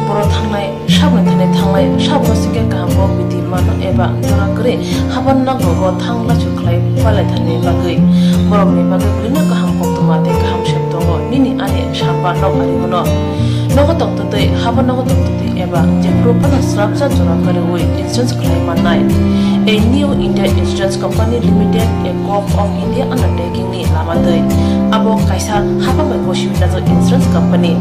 borok thangnai saboni thani thanglai, saboni singkhe kaham kok bidi mano eba jora kwrwi haban nogo thang lachu khlai palai thani bagwi, borokni bagwi bwrwino kaham koktwma tei kaham sep tongo nini ani sapa nok ari bono. Nogo tongtwtwi, haban nogo tongtwtwi eba jephuru phano srapsa jora kwrwi insurance khlai mannai. A New India Insurance Company Limited, a Corp of India undertaking ni lama twi. Abo kaisa hapang bai bosi winajak insurance company.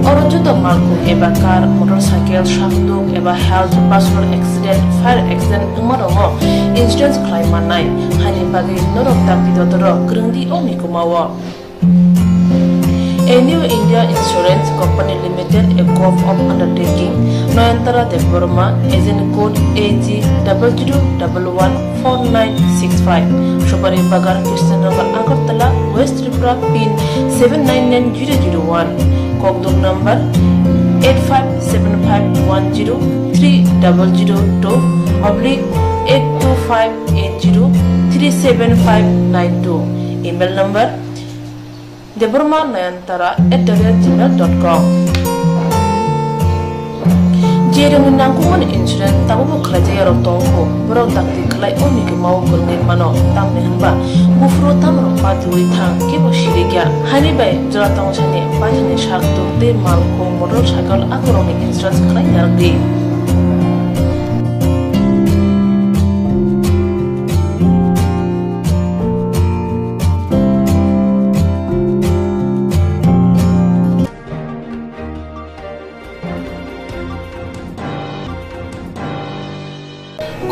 Oro joto malkhung eba car, motorcycle, sakduk eba health, personal accident, fire accident wngma rokno insurance khlai mannai. Haini bagwi norok dakti dotoro kwrwngdi o mikuma o. A New India Insurance Company Limited, a Corp of Undertaking, Nayantara Debbarma, agent code A G double zero double one four nine six five, Supari Bagan, Krishnanagar, Agartala, West Tripura, pin seven nine nine zero zero one, Kokduk number eight five seven five one zero three double zero two oblique eight two five eight zero three seven five nine two, email number Debbarma Nayantara at the rate gmail dot com. Jerokni nangkukmani insurance tabukbo khlaijak yarok tongkho, borok dakti khlai o mikima o kwrwngwi mano, tamni hwnba buphuru tamrok patiui thang kebo sirikya. Haini bai jora tong sani paithani sak tuk tei malkhung motor cycle akorokni insurance khlai narwkdi.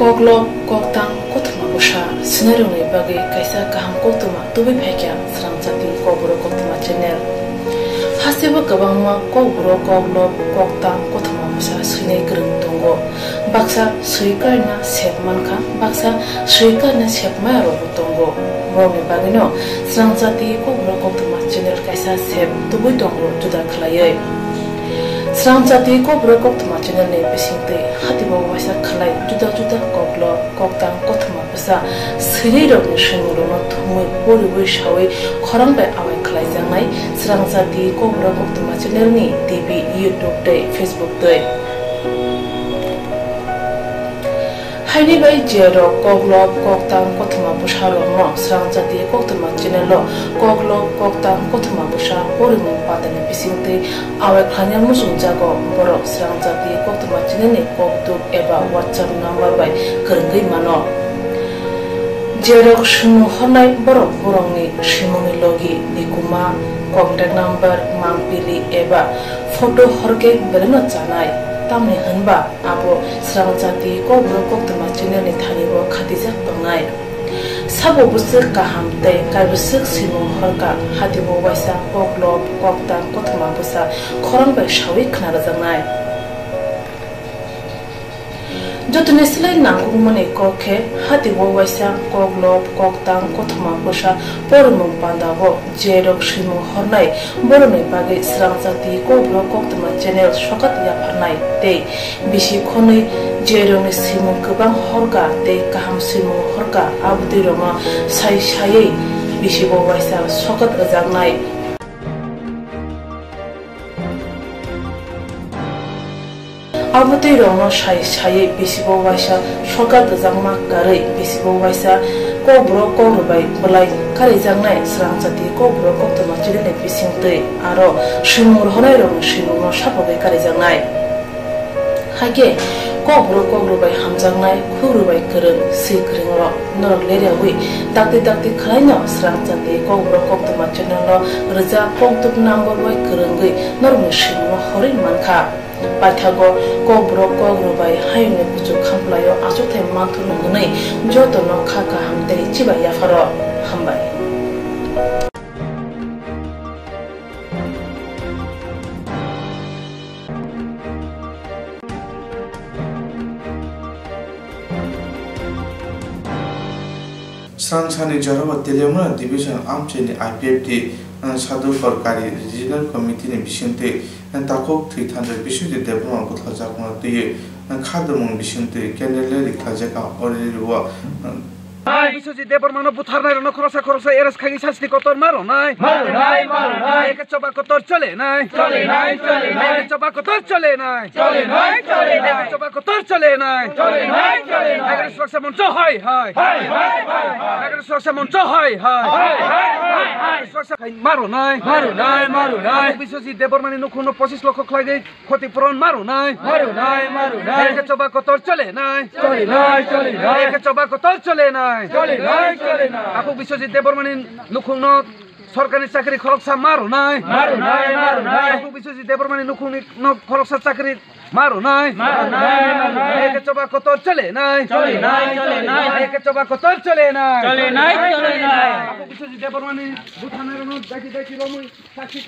Koklob, koktang, kothoma bwsa swinairokni bagwi kaisa kaham koktwma tubui phaikha Srangchati Kokborok Koktwma channel. Hasteo kwbangma kokborok, koklob, koktang, kothoma bwsa swinai kwrwng tongo. Baksa swi karina sep mankha, baksa swi karina sep maya rokbo tongo. Borokni bagwino Srangchati Kokborok Koktwma channel kaisa sep tubui tongo juda khlaiwi. Srangchati Kokborok Koktwma channel ni bisingtwi hatibo waisa khlai juda juda koklob, koktang, kothoma bwsa swinai rokni swimung rokno thumwi poriwi sawi khorang bai awai khlaijaknai Srangchati Kokborok Koktwma channel ni T V, YouTube tei Facebook twi. Haini bai je rok koklop koktang kothoma bwsa rokno Srang Jati Koktwma channel o koklop koktang kothoma bwsa porimung pandani bisingtwi awai khlaina muchungjago, borok Srang Jati Koktwma channel ni kokduk eba WhatsApp number bai kwrwngwi mano. Je rok swngmung hornai borok borokni swngmungni logi, nikuma, contact number, mangpili eba photo horkhe belaino chanai, tamni hwnba abo Srang Jati Kokborok Koktwma channel ni thani o khatijak tongnai. Sabo bwswk kaham tei kaibwswk swimung horka, hati bo waisa koklop koktang kothoma bwsa khorang bai sawi khna rwjaknai. Jotoni slai nangkukmani kok khe hati bo waisa koklop koktang kothoma bwsa porimung panda o je rok swimung hornai borokni bagwi Srang Jati Kokborok Koktwma channel sokat yapharnai tei bisi khonwi je rokni swimung kwbang horka tei kaham swimung horka abotwi rokno sai saiwi bisi bo waisa sokat rwjaknai. Abo twi rokno sai saiwi bisibo waisa sorkar rwjakma karwi bisibo waisa kokborok kokrwbai bwlai karijaknai Srang Jati Kokborok Koktwma channel ni bisingtwi aro swimung rohornai rokni swimungno sapogwi karijaknai. Haikhe kokborok kokrwbai hamjaknai, khukrwbai kwrwng, swi kwrwng rok norok leriawi dakti dakti khwlaino Srang Jati Kokborok Koktwma channel no rwjak kokduk number bai kwrwngwi norokni swimungno horwi mankha. Paithago kokborok kokrwbai hayungni kuchuk khamplaio achukthai manthurno hwnwi jotono kha kaham tei chibai yapharo hambai. Srang sani jorao Teliamura Division amchaini I P F T, eh, Sadhu Korkari Regional Committee ni bisingtwi, eh, takhuk thwi thansa Biswajit Debbarma butharjakmano twiwi, eh, khadimung bisingtwi candle rally khlaijak. O rally o, eh, Biswajit Debbarmano butharnairokno khoroksa khoroksa arrest khaigwi sasti kotor ma rwnai. Ma rwnai, ma rwnai. Eke choba kotor chole nai. Chole nai, chole nai. Eke choba kotor chole nai. Chole nai, chole nai. Eke choba kotor chole nai. Chole nai, chole nai. Nagarjuna Suraksha Moncho hai hai. Hai, hai, hai, hai. Nagarjuna Suraksha Moncho hai hai. Hai, hai, hai, hai. Suraksha khai ma rwnai. Ma rwnai, ma rwnai. Biswajit Debbarmani nukhungno pochis lokho khlaigwi khoti puron ma rwnai. Ma rwnai, ma rwnai. Eke choba kotor chole nai. Chole nai, chole nai. Eke choba kotor chole nai. Chole nai, chole nai. Takhuk Biswajit Debbarmani nukhungno sorkarni chakri khoroksa ma rwnai. Ma rwnai, ma rwnai. Takhuk Biswajit Debbarmani nukhungni no khoroksa chakri ma rwnai. Ma rwnai, ma rwnai. Eke choba kotor chole nai. Chole nai, chole nai. Eke choba kotor chole nai. Chole nai, chole nai. Takhuk Biswajit Debbarmani butharnairokno daiki daiki romwi. Phachi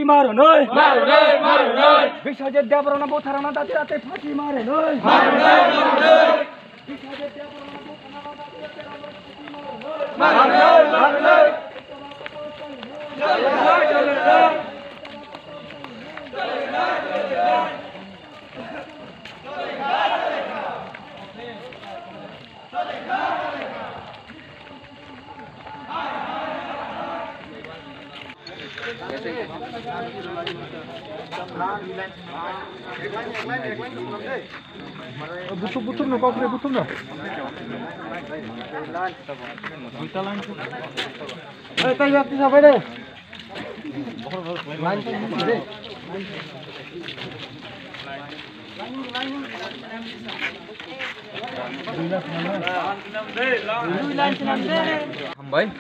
ma rwnai. Ma rwnai, ma rwnai. Biswajit Debbarma butharna dati dati phachi ma rwnai. Ma rwnai, ma rwnai. Biswajit Debbarma butharna dati dati phachi ma rwnai. Ma rwnai, ma rwnai. Butuh, butuh no, kau kena butuh no. Duita line tu. Eh, tadi waktu sampai deh. Hambai,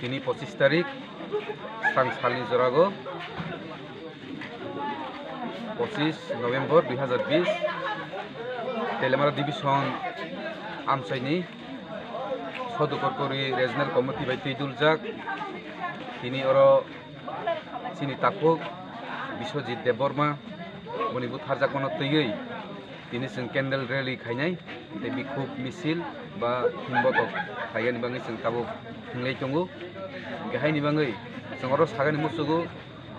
tini pochis tarik, sang salni jorago, pochis November dui hazar bis, Teliamura Division amchaini Sodu Korkori Regional Committee bai twi duljak. Tini oro chini takhuk Biswajit Debbarma boni butharjakmano twiwi tini chwng candle rally khainai tei bikhuk misil ba himbotok khaiyani bagwi chwng tabuk hinglai tongo. Hingkhe haini bagwi chwng oro sagani muchugo.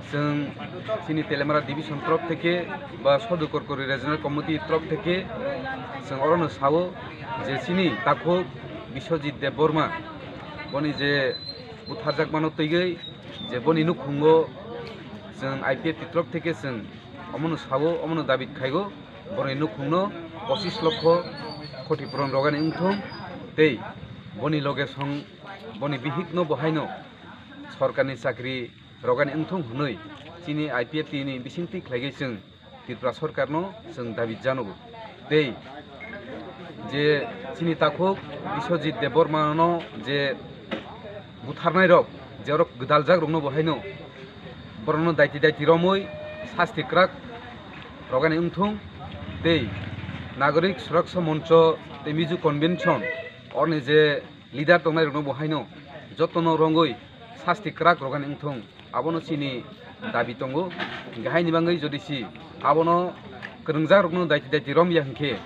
Chwng chini Teliamura Division torof theke ba Sodu Korkori Regional Committee torof theke chwng orono sao je chini takhuk Biswajit Debbarma boni je butharjakmano twiwi je boni nukhungo Chwng I P F T ni torop theke chwng omono sao, omono dabi khaigo, boroni nukhungno pochis lokho khoti puron rogani wngthung tei boni loge song, boni bihikno bo haino sorkarni chakri rogani wngthung hwnwi chini I P F T ni bisingtwi khlaigwi chwng Tripura sorkarno chwng dabi janogo. Tei je chini takhuk Biswajit Debbarmano je butharnairok, je orok gwdaljak rokno bo haino borokno daiti daiti romwi sasti kwrak rogani wngthung tei Nagorik Suraksha Moncho tei Mizo Convention orni je leader tongnairokno bo haino jotono rongwi sasti kwrak rogani wngthung, abono chini dabi tongo. Hinkhe haini bagwi jodi si abono kwrwngjak rokno daiti daiti romya hinkhe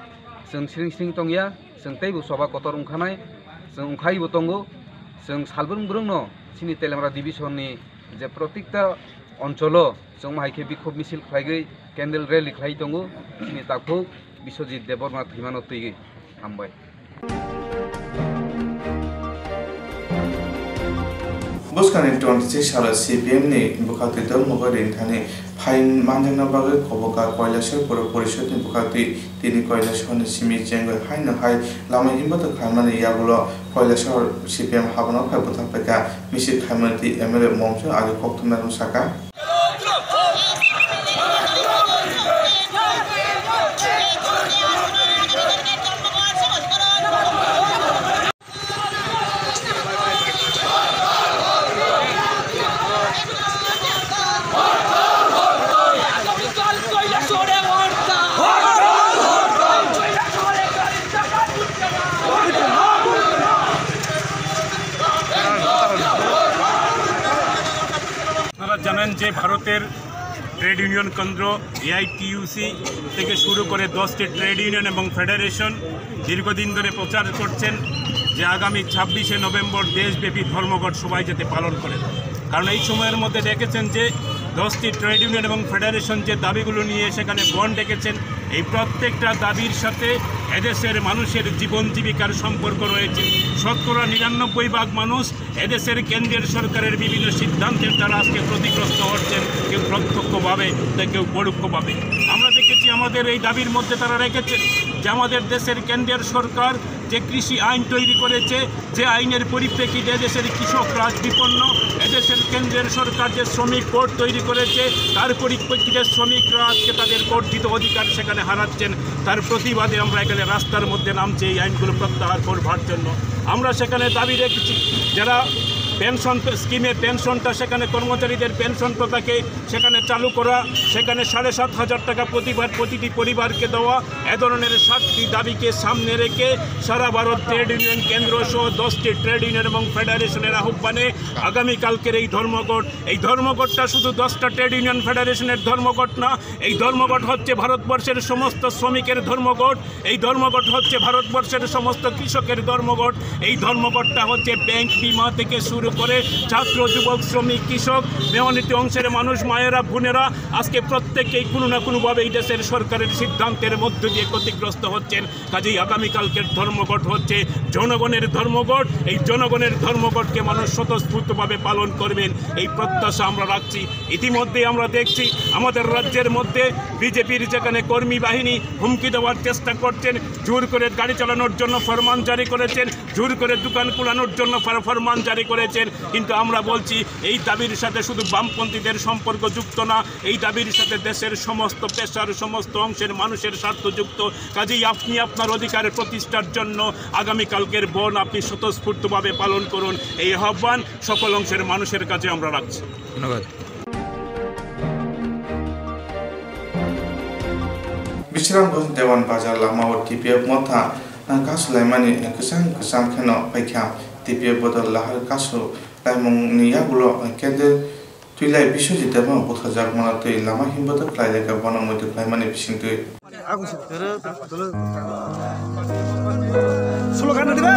chwng siring siring tongya, chwng teibo choba kotor wngkhanai, chwng wngkhaibo tongo. Chwng salbrwng brwngno chini Teliamura division ni je protikta oncholo chwngma hai khe bikhub misil khlaigwi candle rally khlai tongo chini takhuk Biswajit Debbarma thwimano twiwi. Hambai. Bwskangni twenty six salo C P M ni bwkhaktwi Dharmanagar ringthani phain manjakna bagwi Koboka Kailasor Pura Porishod ni bwkhaktwi tini Kailasor ni simi chengwi haino hai lama himbato khlaimani yagulo Kailasor C P M habano phai bwthak paikha. Misil khaimani twi M L A Momchung Ari koktwmani sakha. আপনারা জানেন যে ভারতের trade union কেন্দ্র, এআইটিইউসি থেকে শুরু করে দশটি trade union এবং ফেডারেশন দীর্ঘদিন ধরে প্রচার করছেন যে আগামী ছাব্বিশে নভেম্বর দেশব্যাপী ধর্মঘট সবাই যাতে পালন করেন। কারণ এই সময়ের মধ্যে দেখেছেন যে দশটি ট্রেড ইউনিয়ন এবং ফেডারেশন যে দাবিগুলো নিয়ে সেখানে বন্ধ ডেকেছেন, এই প্রত্যেকটা দাবির সাথে এদেশের মানুষের জীবন জীবিকার সম্পর্ক রয়েছে। শতকরা নিরানব্বই ভাগ মানুষ এদেশের কেন্দ্রের সরকারের বিভিন্ন সিদ্ধান্তের দ্বারা আজকে ক্ষতিগ্রস্ত হচ্ছেন, কেউ প্রত্যক্ষভাবে, তো কেউ পরোক্ষভাবে। আমরা দেখেছি আমাদের এই দাবির মধ্যে তারা রেখেছেন যে আমাদের দেশের কেন্দ্রের সরকার যে কৃষি আইন তৈরি করেছে, যে আইনের পরিপ্রেক্ষিতে এদেশের কৃষকরা আজ বিপন্ন, এদেশের কেন্দ্রের সরকার যে শ্রমিক কোড তৈরি করেছে, তার পরিপ্রেক্ষিতে শ্রমিকরা আজকে তাদের অর্জিত অধিকার সেখানে হারাচ্ছেন। তার প্রতিবাদে আমরা এখানে রাস্তার মধ্যে নামছি এই আইনগুলো প্রত্যাহার করবার জন্য। আমরা সেখানে দাবি রেখেছি, যারা পেনশন স্কিমে পেনশনটা, সেখানে কর্মচারীদের পেনশন প্রথাকে সেখানে চালু করা, সেখানে সাড়ে সাত হাজার টাকা প্রতিবার প্রতিটি পরিবারকে দেওয়া, এ ধরনের সাতটি দাবিকে সামনে রেখে সারা ভারত ট্রেড ইউনিয়ন কেন্দ্র সহ দশটি ট্রেড ইউনিয়ন এবং ফেডারেশনের আহ্বানে আগামীকালকের এই ধর্মঘট, এই ধর্মঘটটা শুধু দশটা ট্রেড ইউনিয়ন ফেডারেশনের ধর্মঘট না, এই ধর্মঘট হচ্ছে ভারতবর্ষের সমস্ত শ্রমিকের ধর্মঘট, এই ধর্মঘট হচ্ছে ভারতবর্ষের সমস্ত কৃষকের ধর্মঘট। এই ধর্মঘটটা হচ্ছে ব্যাংক, বিমা থেকে শুরু করে ছাত্র, যুবক, শ্রমিক, কৃষক, মেহনতি অংশের মানুষ, মায়েরা, বোনেরা আজকে প্রত্যেকেই কোনো না কোনোভাবে এই দেশের সরকারের সিদ্ধান্তের মধ্য দিয়ে ক্ষতিগ্রস্ত হচ্ছেন। কাজেই আগামীকালকের ধর্মঘট হচ্ছে জনগণের ধর্মঘট। এই জনগণের ধর্মঘটকে মানুষ স্বতঃস্ফূর্তভাবে পালন করবেন, এই প্রত্যাশা আমরা রাখছি। ইতিমধ্যে আমরা দেখছি আমাদের রাজ্যের মধ্যে বিজেপির যেখানে কর্মী বাহিনী হুমকি দেওয়ার চেষ্টা করছেন, জোর করে গাড়ি চালানোর জন্য ফরমান জারি করেছেন, জোর করে দোকান খোলানোর জন্য ফর-, ফরমান জারি করেছেন। কিন্তু আমরা বলছি, এই দাবির সাথে শুধু বামপন্থীদের সম্পর্ক যুক্ত না, এই দাবির সাথে দেশের সমস্ত পেশার, সমস্ত অংশের মানুষের স্বার্থ যুক্ত। কাজেই আপনি আপনার অধিকারের প্রতিষ্ঠার জন্য আগামীকালকের বন্ধ আপনি স্বতঃস্ফূর্তভাবে পালন করুন। এই আহ্বান সকল অংশের মানুষের কাছে আমরা রাখছি। ধন্যবাদ। Bisramganj Dewan Bazar lama o T P F motha, ah, kasu laimani, eh, kwchang kwcham kheno paikha. T P F bodol lahar kasu laimungni yagulo, eh, kender twilai Biswajit Debbarma butharjakmano twi lama himboto khlai lekha bono muitu khlaimani bisingtwi. Slogan dibe?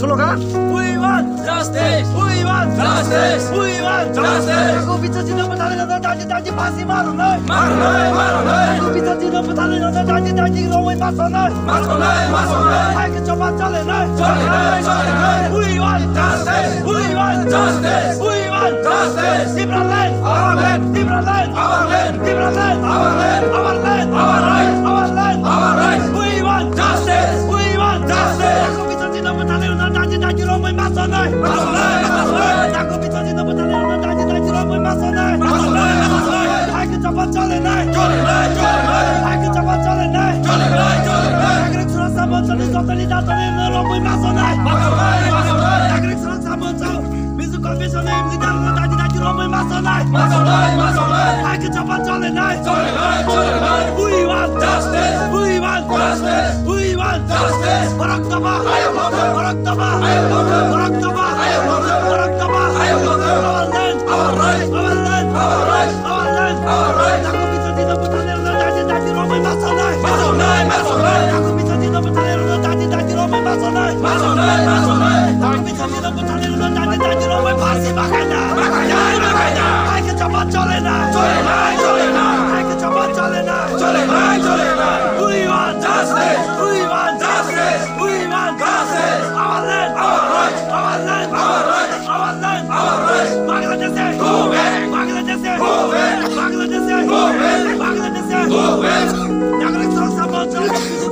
Slogan? We want justice! We want justice! We want justice! Takhuk Biswajitno bwtharwi rwna daiti daiti phasi marwnai! Marwnai! Marwnai! Takhuk Biswajitno bwtharwi rwna daiti daiti romwi masonai! Masonai! Masonai! Hai khe choba chalenai! Chalenai! Chalenai! We want justice! We want justice! We want justice! Tipraland! Our land! Tipraland, our land. Tipraland, our land. Our land, our right. Our land, our right. We want justice. We want justice. Nako bichar chini bwtharni rwna daji daji romwi ma sonai. Ma sonai, ma sonai. Nako bichar chini bwtharni rwna daji daji romwi ma sonai. Ma sonai, ma sonai. Hai khe chapal chole nai. Chole nai, chole nai. Hai khe chapal chole nai. Chole nai, chole nai. Nagarik Suraksha Monchoni jotoni jatoni romwi ma sonai. Ma sonai, ma sonai. Nagarik Suraksha Moncho. Mizo Convention ni leader no daji daji romwi ma sonai. Ma sonai, ma sonai. Hai khe chapal chole nai. Chole nai, chole nai. We want justice. We want justice. We want justice. Borok toba. Ayok lothar. Borok toba. Ayok lothar. Borok toba. Ayok lothar. Borok toba. Ayok lothar. Our land. Our right. Our land. Our right. Our land. Our right. Nako bichar chini bwtharni rwna daji daji romwi ma sonai. Ma sonai, ma sonai. Nako bichar chini bwtharni rwna daji daji romwi ma sonai. Ma sonai, ma sonai. Nako bichar chini bwtharni rwna daji daji romwi phasi ma khaina. Ma khaina, ma khaina. Hai khe chapal chole nai. Chole nai, chole nai. Hai khe chapal chole nai. Chole nai, chole nai. We want justice. We want justice. We want justice. Our land. Our right. Our land. Our right. Our land. Our right. Bangladesh. Go back. Bangladesh. Go back. Bangladesh. Go back. Bangladesh. Go back. Nagarik Suraksha Moncho,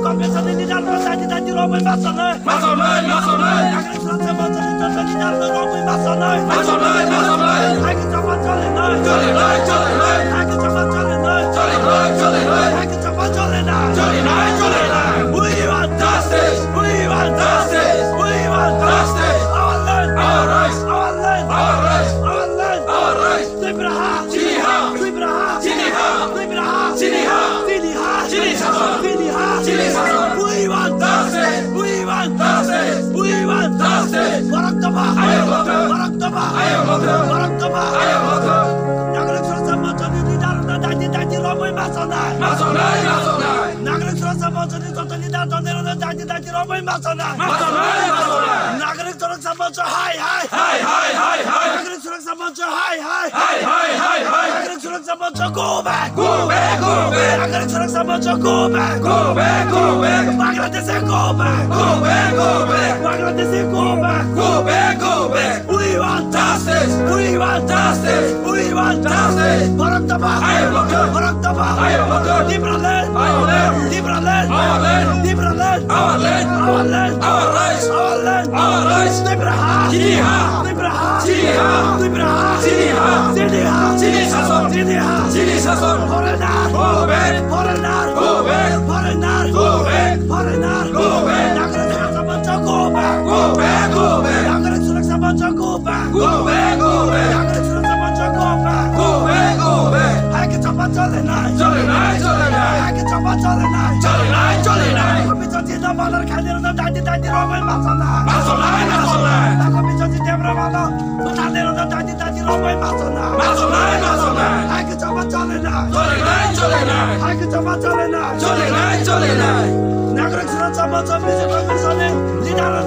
Convention ni leader no daji daji romwi ma sonai. Ma sonai, ma sonai. Nagarik Suraksha Moncho ni leader no romwi ma sonai. Ma sonai, ma sonai. Hai khe chapal chole nai. Chole nai, chole nai. Hai khe chapal chole nai. Chole nai, chole nai. Hai khe chapal chole nai. Chole nai, chole nai. We want justice. We want justice. We want justice. Our land. Our rights. Our land. Our rights. Our land. Our rights. Tripura ha. Chini ha. Tripura ha. Chini ha. Tripura ha. Chini ha. Chini ha. Chini shason. Chini ha. Chini shason. We want justice. We want justice. We want justice. Borok toba. Ayok lothar. Borok toba. Ayok lothar. Borok toba. Ayok lothar. Nagarik Suraksha Moncho ni leader no daji daji romwi ma sonai. Ma sonai, ma sonai. Nagarik Suraksha Moncho ni joto leader no daji daji romwi ma sonai. Ma sonai, ma sonai. Nagarik Suraksha Moncho hai hai. Hai, hai, hai, hai. Nagarik Suraksha Moncho hai hai. Hai, hai, hai, hai. Nagarik Suraksha Moncho go back. Go back, go back. Nagarik Suraksha Moncho go back. Go back, go back. Bangladesh go back. Go back, go back. Bangladesh go back. Go back, go back. We want justice. We want justice. We want justice. Borok toba. Ayok lothar. Borok toba. Ayok lothar. Tipraland. Our land. Tipraland. Our land. Tipraland. Our land. Our land. Our rights. Our land. Our rights. Tripura ha. Chini ha. Tripura ha. Chini ha. Tripura ha. Chini ha. Chini ha. Chini shason. Chini ha. Chini shason. Foreigner. Go back. Foreigner. Go back. Foreigner. Go back. Foreigner. Go back. Nagarik Suraksha Moncho go back. Go back. Go back. Nagarik Suraksha Moncho go back. Go back. Go back. Nagarik Suraksha Moncho go back. Go back. Go back. Hai khe chapal chole nai. Chole nai, chole nai. Hai khe chapal chole nai. Chole nai, chole nai. Nako bichar chini bwtharni rwna daji daji romwi ma sonai. Ma sonai, ma sonai. Nako bichar chini bwtharni rwna daji daji romwi ma sonai. Ma sonai, ma sonai. Hai khe chapal chole nai. Chole nai, chole nai. Hai khe chapal chole nai. Chole nai, chole nai. Nagarik Suraksha Moncho Mizo Convention ni leader no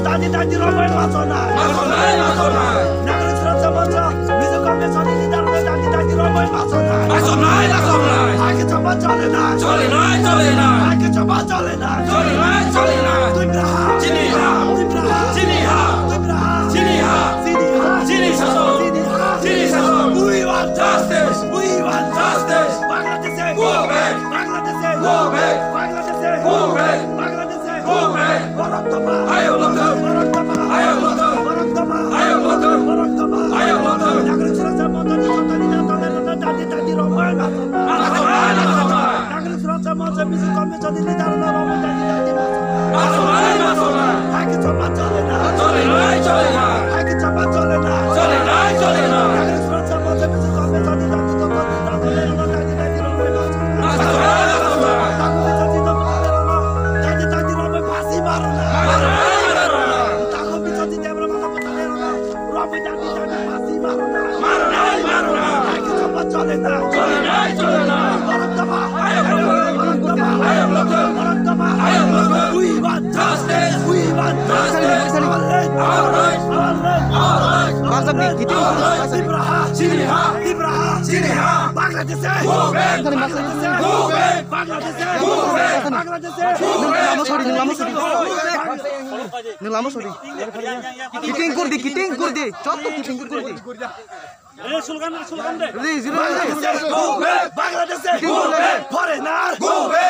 daji daji romwi ma sonai. Ma sonai, ma sonai. Nagarik Suraksha Moncho Mizo Convention ni leader no daji daji romwi ma sonai. Ma sonai, ma sonai. Hai khe chapal chole nai. Chole nai, chole nai. Hai khe chapal chole nai. Chole nai, chole nai. Tripura ha. Chini ha. Tripura ha. Chini ha. Tripura ha. Chini ha. Chini ha. Chini shason. Chini ha. Chini shason. We want justice. We want justice. Bangladesh. Go back. Bangladesh. Go back. Bangladesh. Go back. Bangladesh. Go back. Borok toba. Ayok lothar. Borok toba. Ayok lothar. Borok toba. Ayok lothar. Borok toba. Ayok lothar. Nagarik Suraksha Moncho ni jotoni jatoni rwna daji daji romwi ma sonai. Ma sonai, ma sonai. Nagarik Suraksha Moncho Mizo Convention ni leader no romwi daji daji ma sonai. Ma sonai, ma sonai. Hai khe chapal chole nai. Chole nai, chole nai. Hai khe chapal chole nai. Chole nai, chole nai. Nagarik Suraksha Moncho Mizo Convention ni jotoni jatoni rwna daji daji romwi ma sonai. Ma sonai, ma sonai. Nagarik Suraksha Moncho ni jotoni jatoni rwna daji daji romwi ma sonai. Ma sonai, ma sonai. Nako bichar chini bwtharni rwna daji daji romwi ma sonai. Marnai, marnai. Hai khe chapal chole nai. Chole nai, chole nai. Borok toba. Ayok lothar. Borok toba. Ayok lothar. Borok toba. Ayok lothar. We want justice. We want justice. Our land. Our rights. Our land. Our rights. Our land. Tripura ha. Chini ha. Tripura ha. Chini ha. Nung lama sori, nung lama sori. Nung lama sori. Kiting kurdi, kiting kurdi. Chot to kiting kurdi. Re, slogan, slogan de. Re, zero, re. Bangladesh, Kiting kurdi. Foreigner,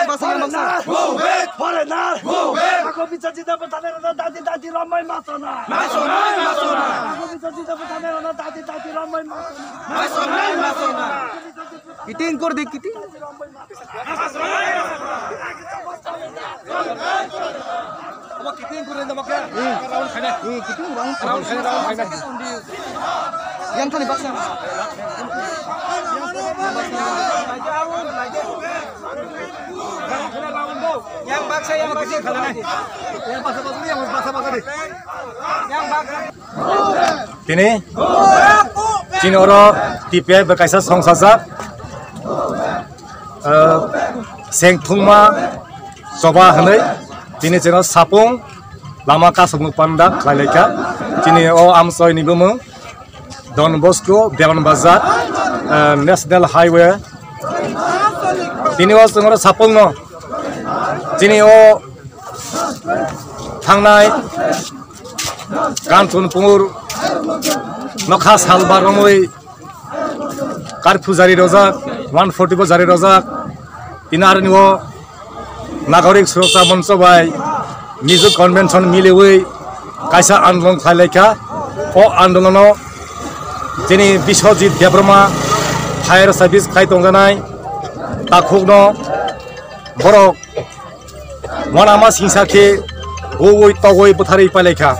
Basa, foreigner, foreigner. Ako bicha jida bata ne rana dadi dadi ramai masona. Masona, masona. Ako bicha jida bata ne rana dadi dadi ramai masona. Masona, masona. Kiting kurdi, kiting. Abo kiting kurdi, abo ke? Round khaina. Eh, kiting round. Round khaina, round khaina. Yang thani baksa. Yang baksa, yang baksa, yang baksa, yang baksa. Yang baksa. Tini chini oro T P F bai kaisa songsajak, ah, seng thungma choba hwnwi tini chini sapung lama kasukmung panda khlai laikha. Chini o amchoi ni bumung Don Bosco, Dewan Bazar, ah, National Highway. Tini o chwng oro sapung no chini o thangnai Kanchanpur nokha salba romwi curfew jari rojak, one forty bo jari rojak. Tini aroni o Nagorik Suraksha Moncho bai Mizo Convention miliwi kaisa andolon khlai laikha. O andolono chini Biswajit Debbarma fire service khai tongjanai takhukno borok wanama singsa khe gowoi togoi bwtharwi pailaikha.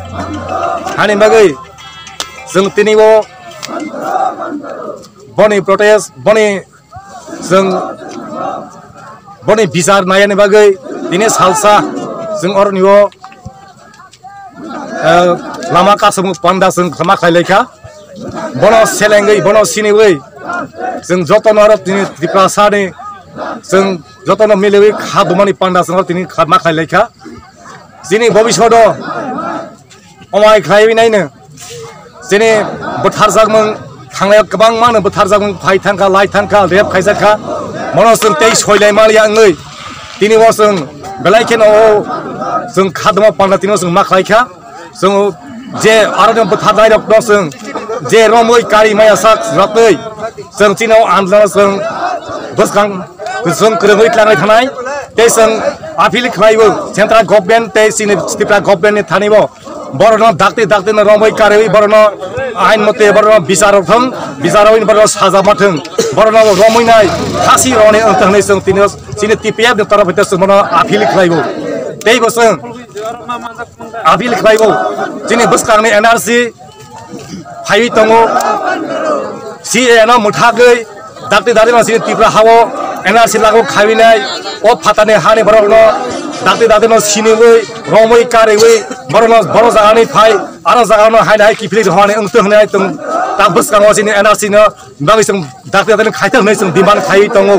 Hani bagwi chwng tini o boni protest, boni chwng boni bichar naiyani bagwi tini salsa chwng oroni o eh, lama kasukmung panda chwng ma khlai laikha. Bono selengwi, bono siniwi chwng jotono aro tini Tiprasani chwng jotono miliwi kha dumani panda chwng aro tini kha ma khlai laikha. Chini bobishodo omai khlaiwi naino chini bwtharjakmung thanglaiyo kwbangmano bwtharjakmung phai thangkha, lai thangkha, rep khaijakha. Mono chwng tei soilai maliya wngwi tini o chwng belai kheno o chwng kha duma panda tini o chwng ma khlaikha. Chwng je aro no bwtharnai rok no chwng je romwi kari maya sak ratwi chwng chini o andolon chwng bwskang chwng kwrwngwi tlangnai thanai tei chwng appeal khlaiwi central government tei chini Tripura government ni thani bo borokno dakti dakti no romwi kariwi borokno ain mote borokno bichar rok thung bichar rok borokno saja ma thung borokno romwi nai khasi roni wngthang hinwi chwng tini o chini T P F ni torof hwnkhe chwng bono appeal khlaiwi tei bo chwng appeal khlaiwi chini bwskangni N R C phaiwi tongo. C A A no mwthagwi dakti dakti no chini Tripura hao N R C lago khaiwi nai o phatani hani borokno dakti dakti no siniwi romwi kariwi borokno boro jagani phai aro jagano haini hai kiphilwi rwhani wngtwi hwnwi hai chwng tak bwskango chini N R C no bagwi chwng dakti dakti no khaithang hwnwi chwng demand khaiwi tongo.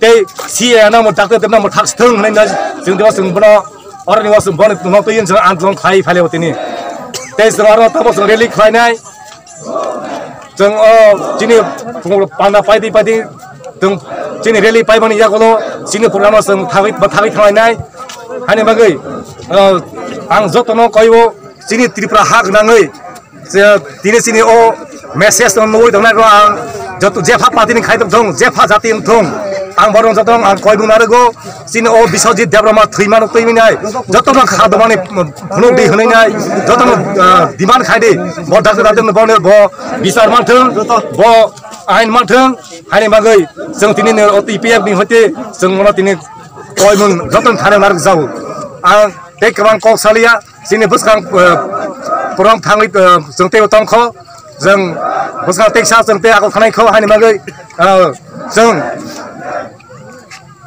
Tei C A A no mwthak tei no mwthak sithwng hwnwi no chwng dima chwng bono Oroni o chwng bono tongtwi chwng andolon khlai phailio tini. Tei chwng oro tabuk chwng rally khlainai. Chwng o chini panda paidi paidi chwng chini rally paimani yagulo chini program o chwng thangwi thangwi thanglainai. Hani bagwi, o, ang jotono koibo chini Tripura ha gwnangwi Je tini chini o message no nugwi tongnai rok ang joto jepha party ni khai tong thung, jepha jati wng thung, ang borok joto ang koi bung narwgo. Chini o Biswajit Debbarma thwima no twi nai, joto no kha domani phunuk di hwnwi nai, joto no, ah, demand khai di, bo dakti dakti no bo bichar man thung, bo ain man thung, haini bagwi chwng tini ni o T P F ni hoite chwng bono tini koi mung joto no thani narwk jago. Ang tei kwbang kok saliya. Chini bwskang, eh, purung thangwi, eh, chwng teibo tongkho, chwng bwskang teisa chwng tei ako khwnaikho, haini bagwi, eh, chwng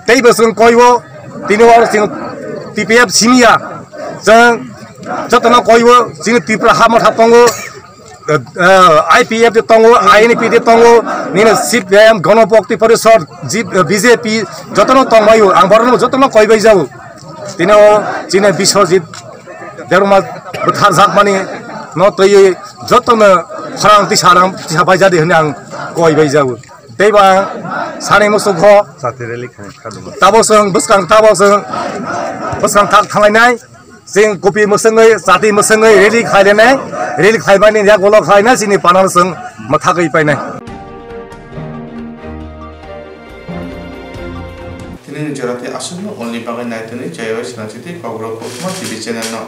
teibo chwng koibo, tini oro chwng T P F simiya, chwng jotono koibo, chini Tripura ha motha tongo, eh, eh, I P F de tongo, I N P de tongo, nini C P I M, Ganapakti Parishad, G-, eh, B J P, jotono tongbaio, ang borokno jotono koibai jago. Tini o chini Biswajit Debbarma bwtharjakmani no twiwi jotono khorang tisa rang tisa baijadi hwnwi ang koi bai jago. Tei ba sani musuk ho. Chati rally khaina kha dum. Tabo sung bwskang tabo sung bwskang thak thanglai nai. Sing kopi musungwi chati musungwi rally khailai nai. Rally khaibani yak ulo khaina sini panel sung mathagwi painai. Tini ni jora tei aswkno only bagwi nai tini Jayawai Sinachiti Kokborok Kokma T V channel no.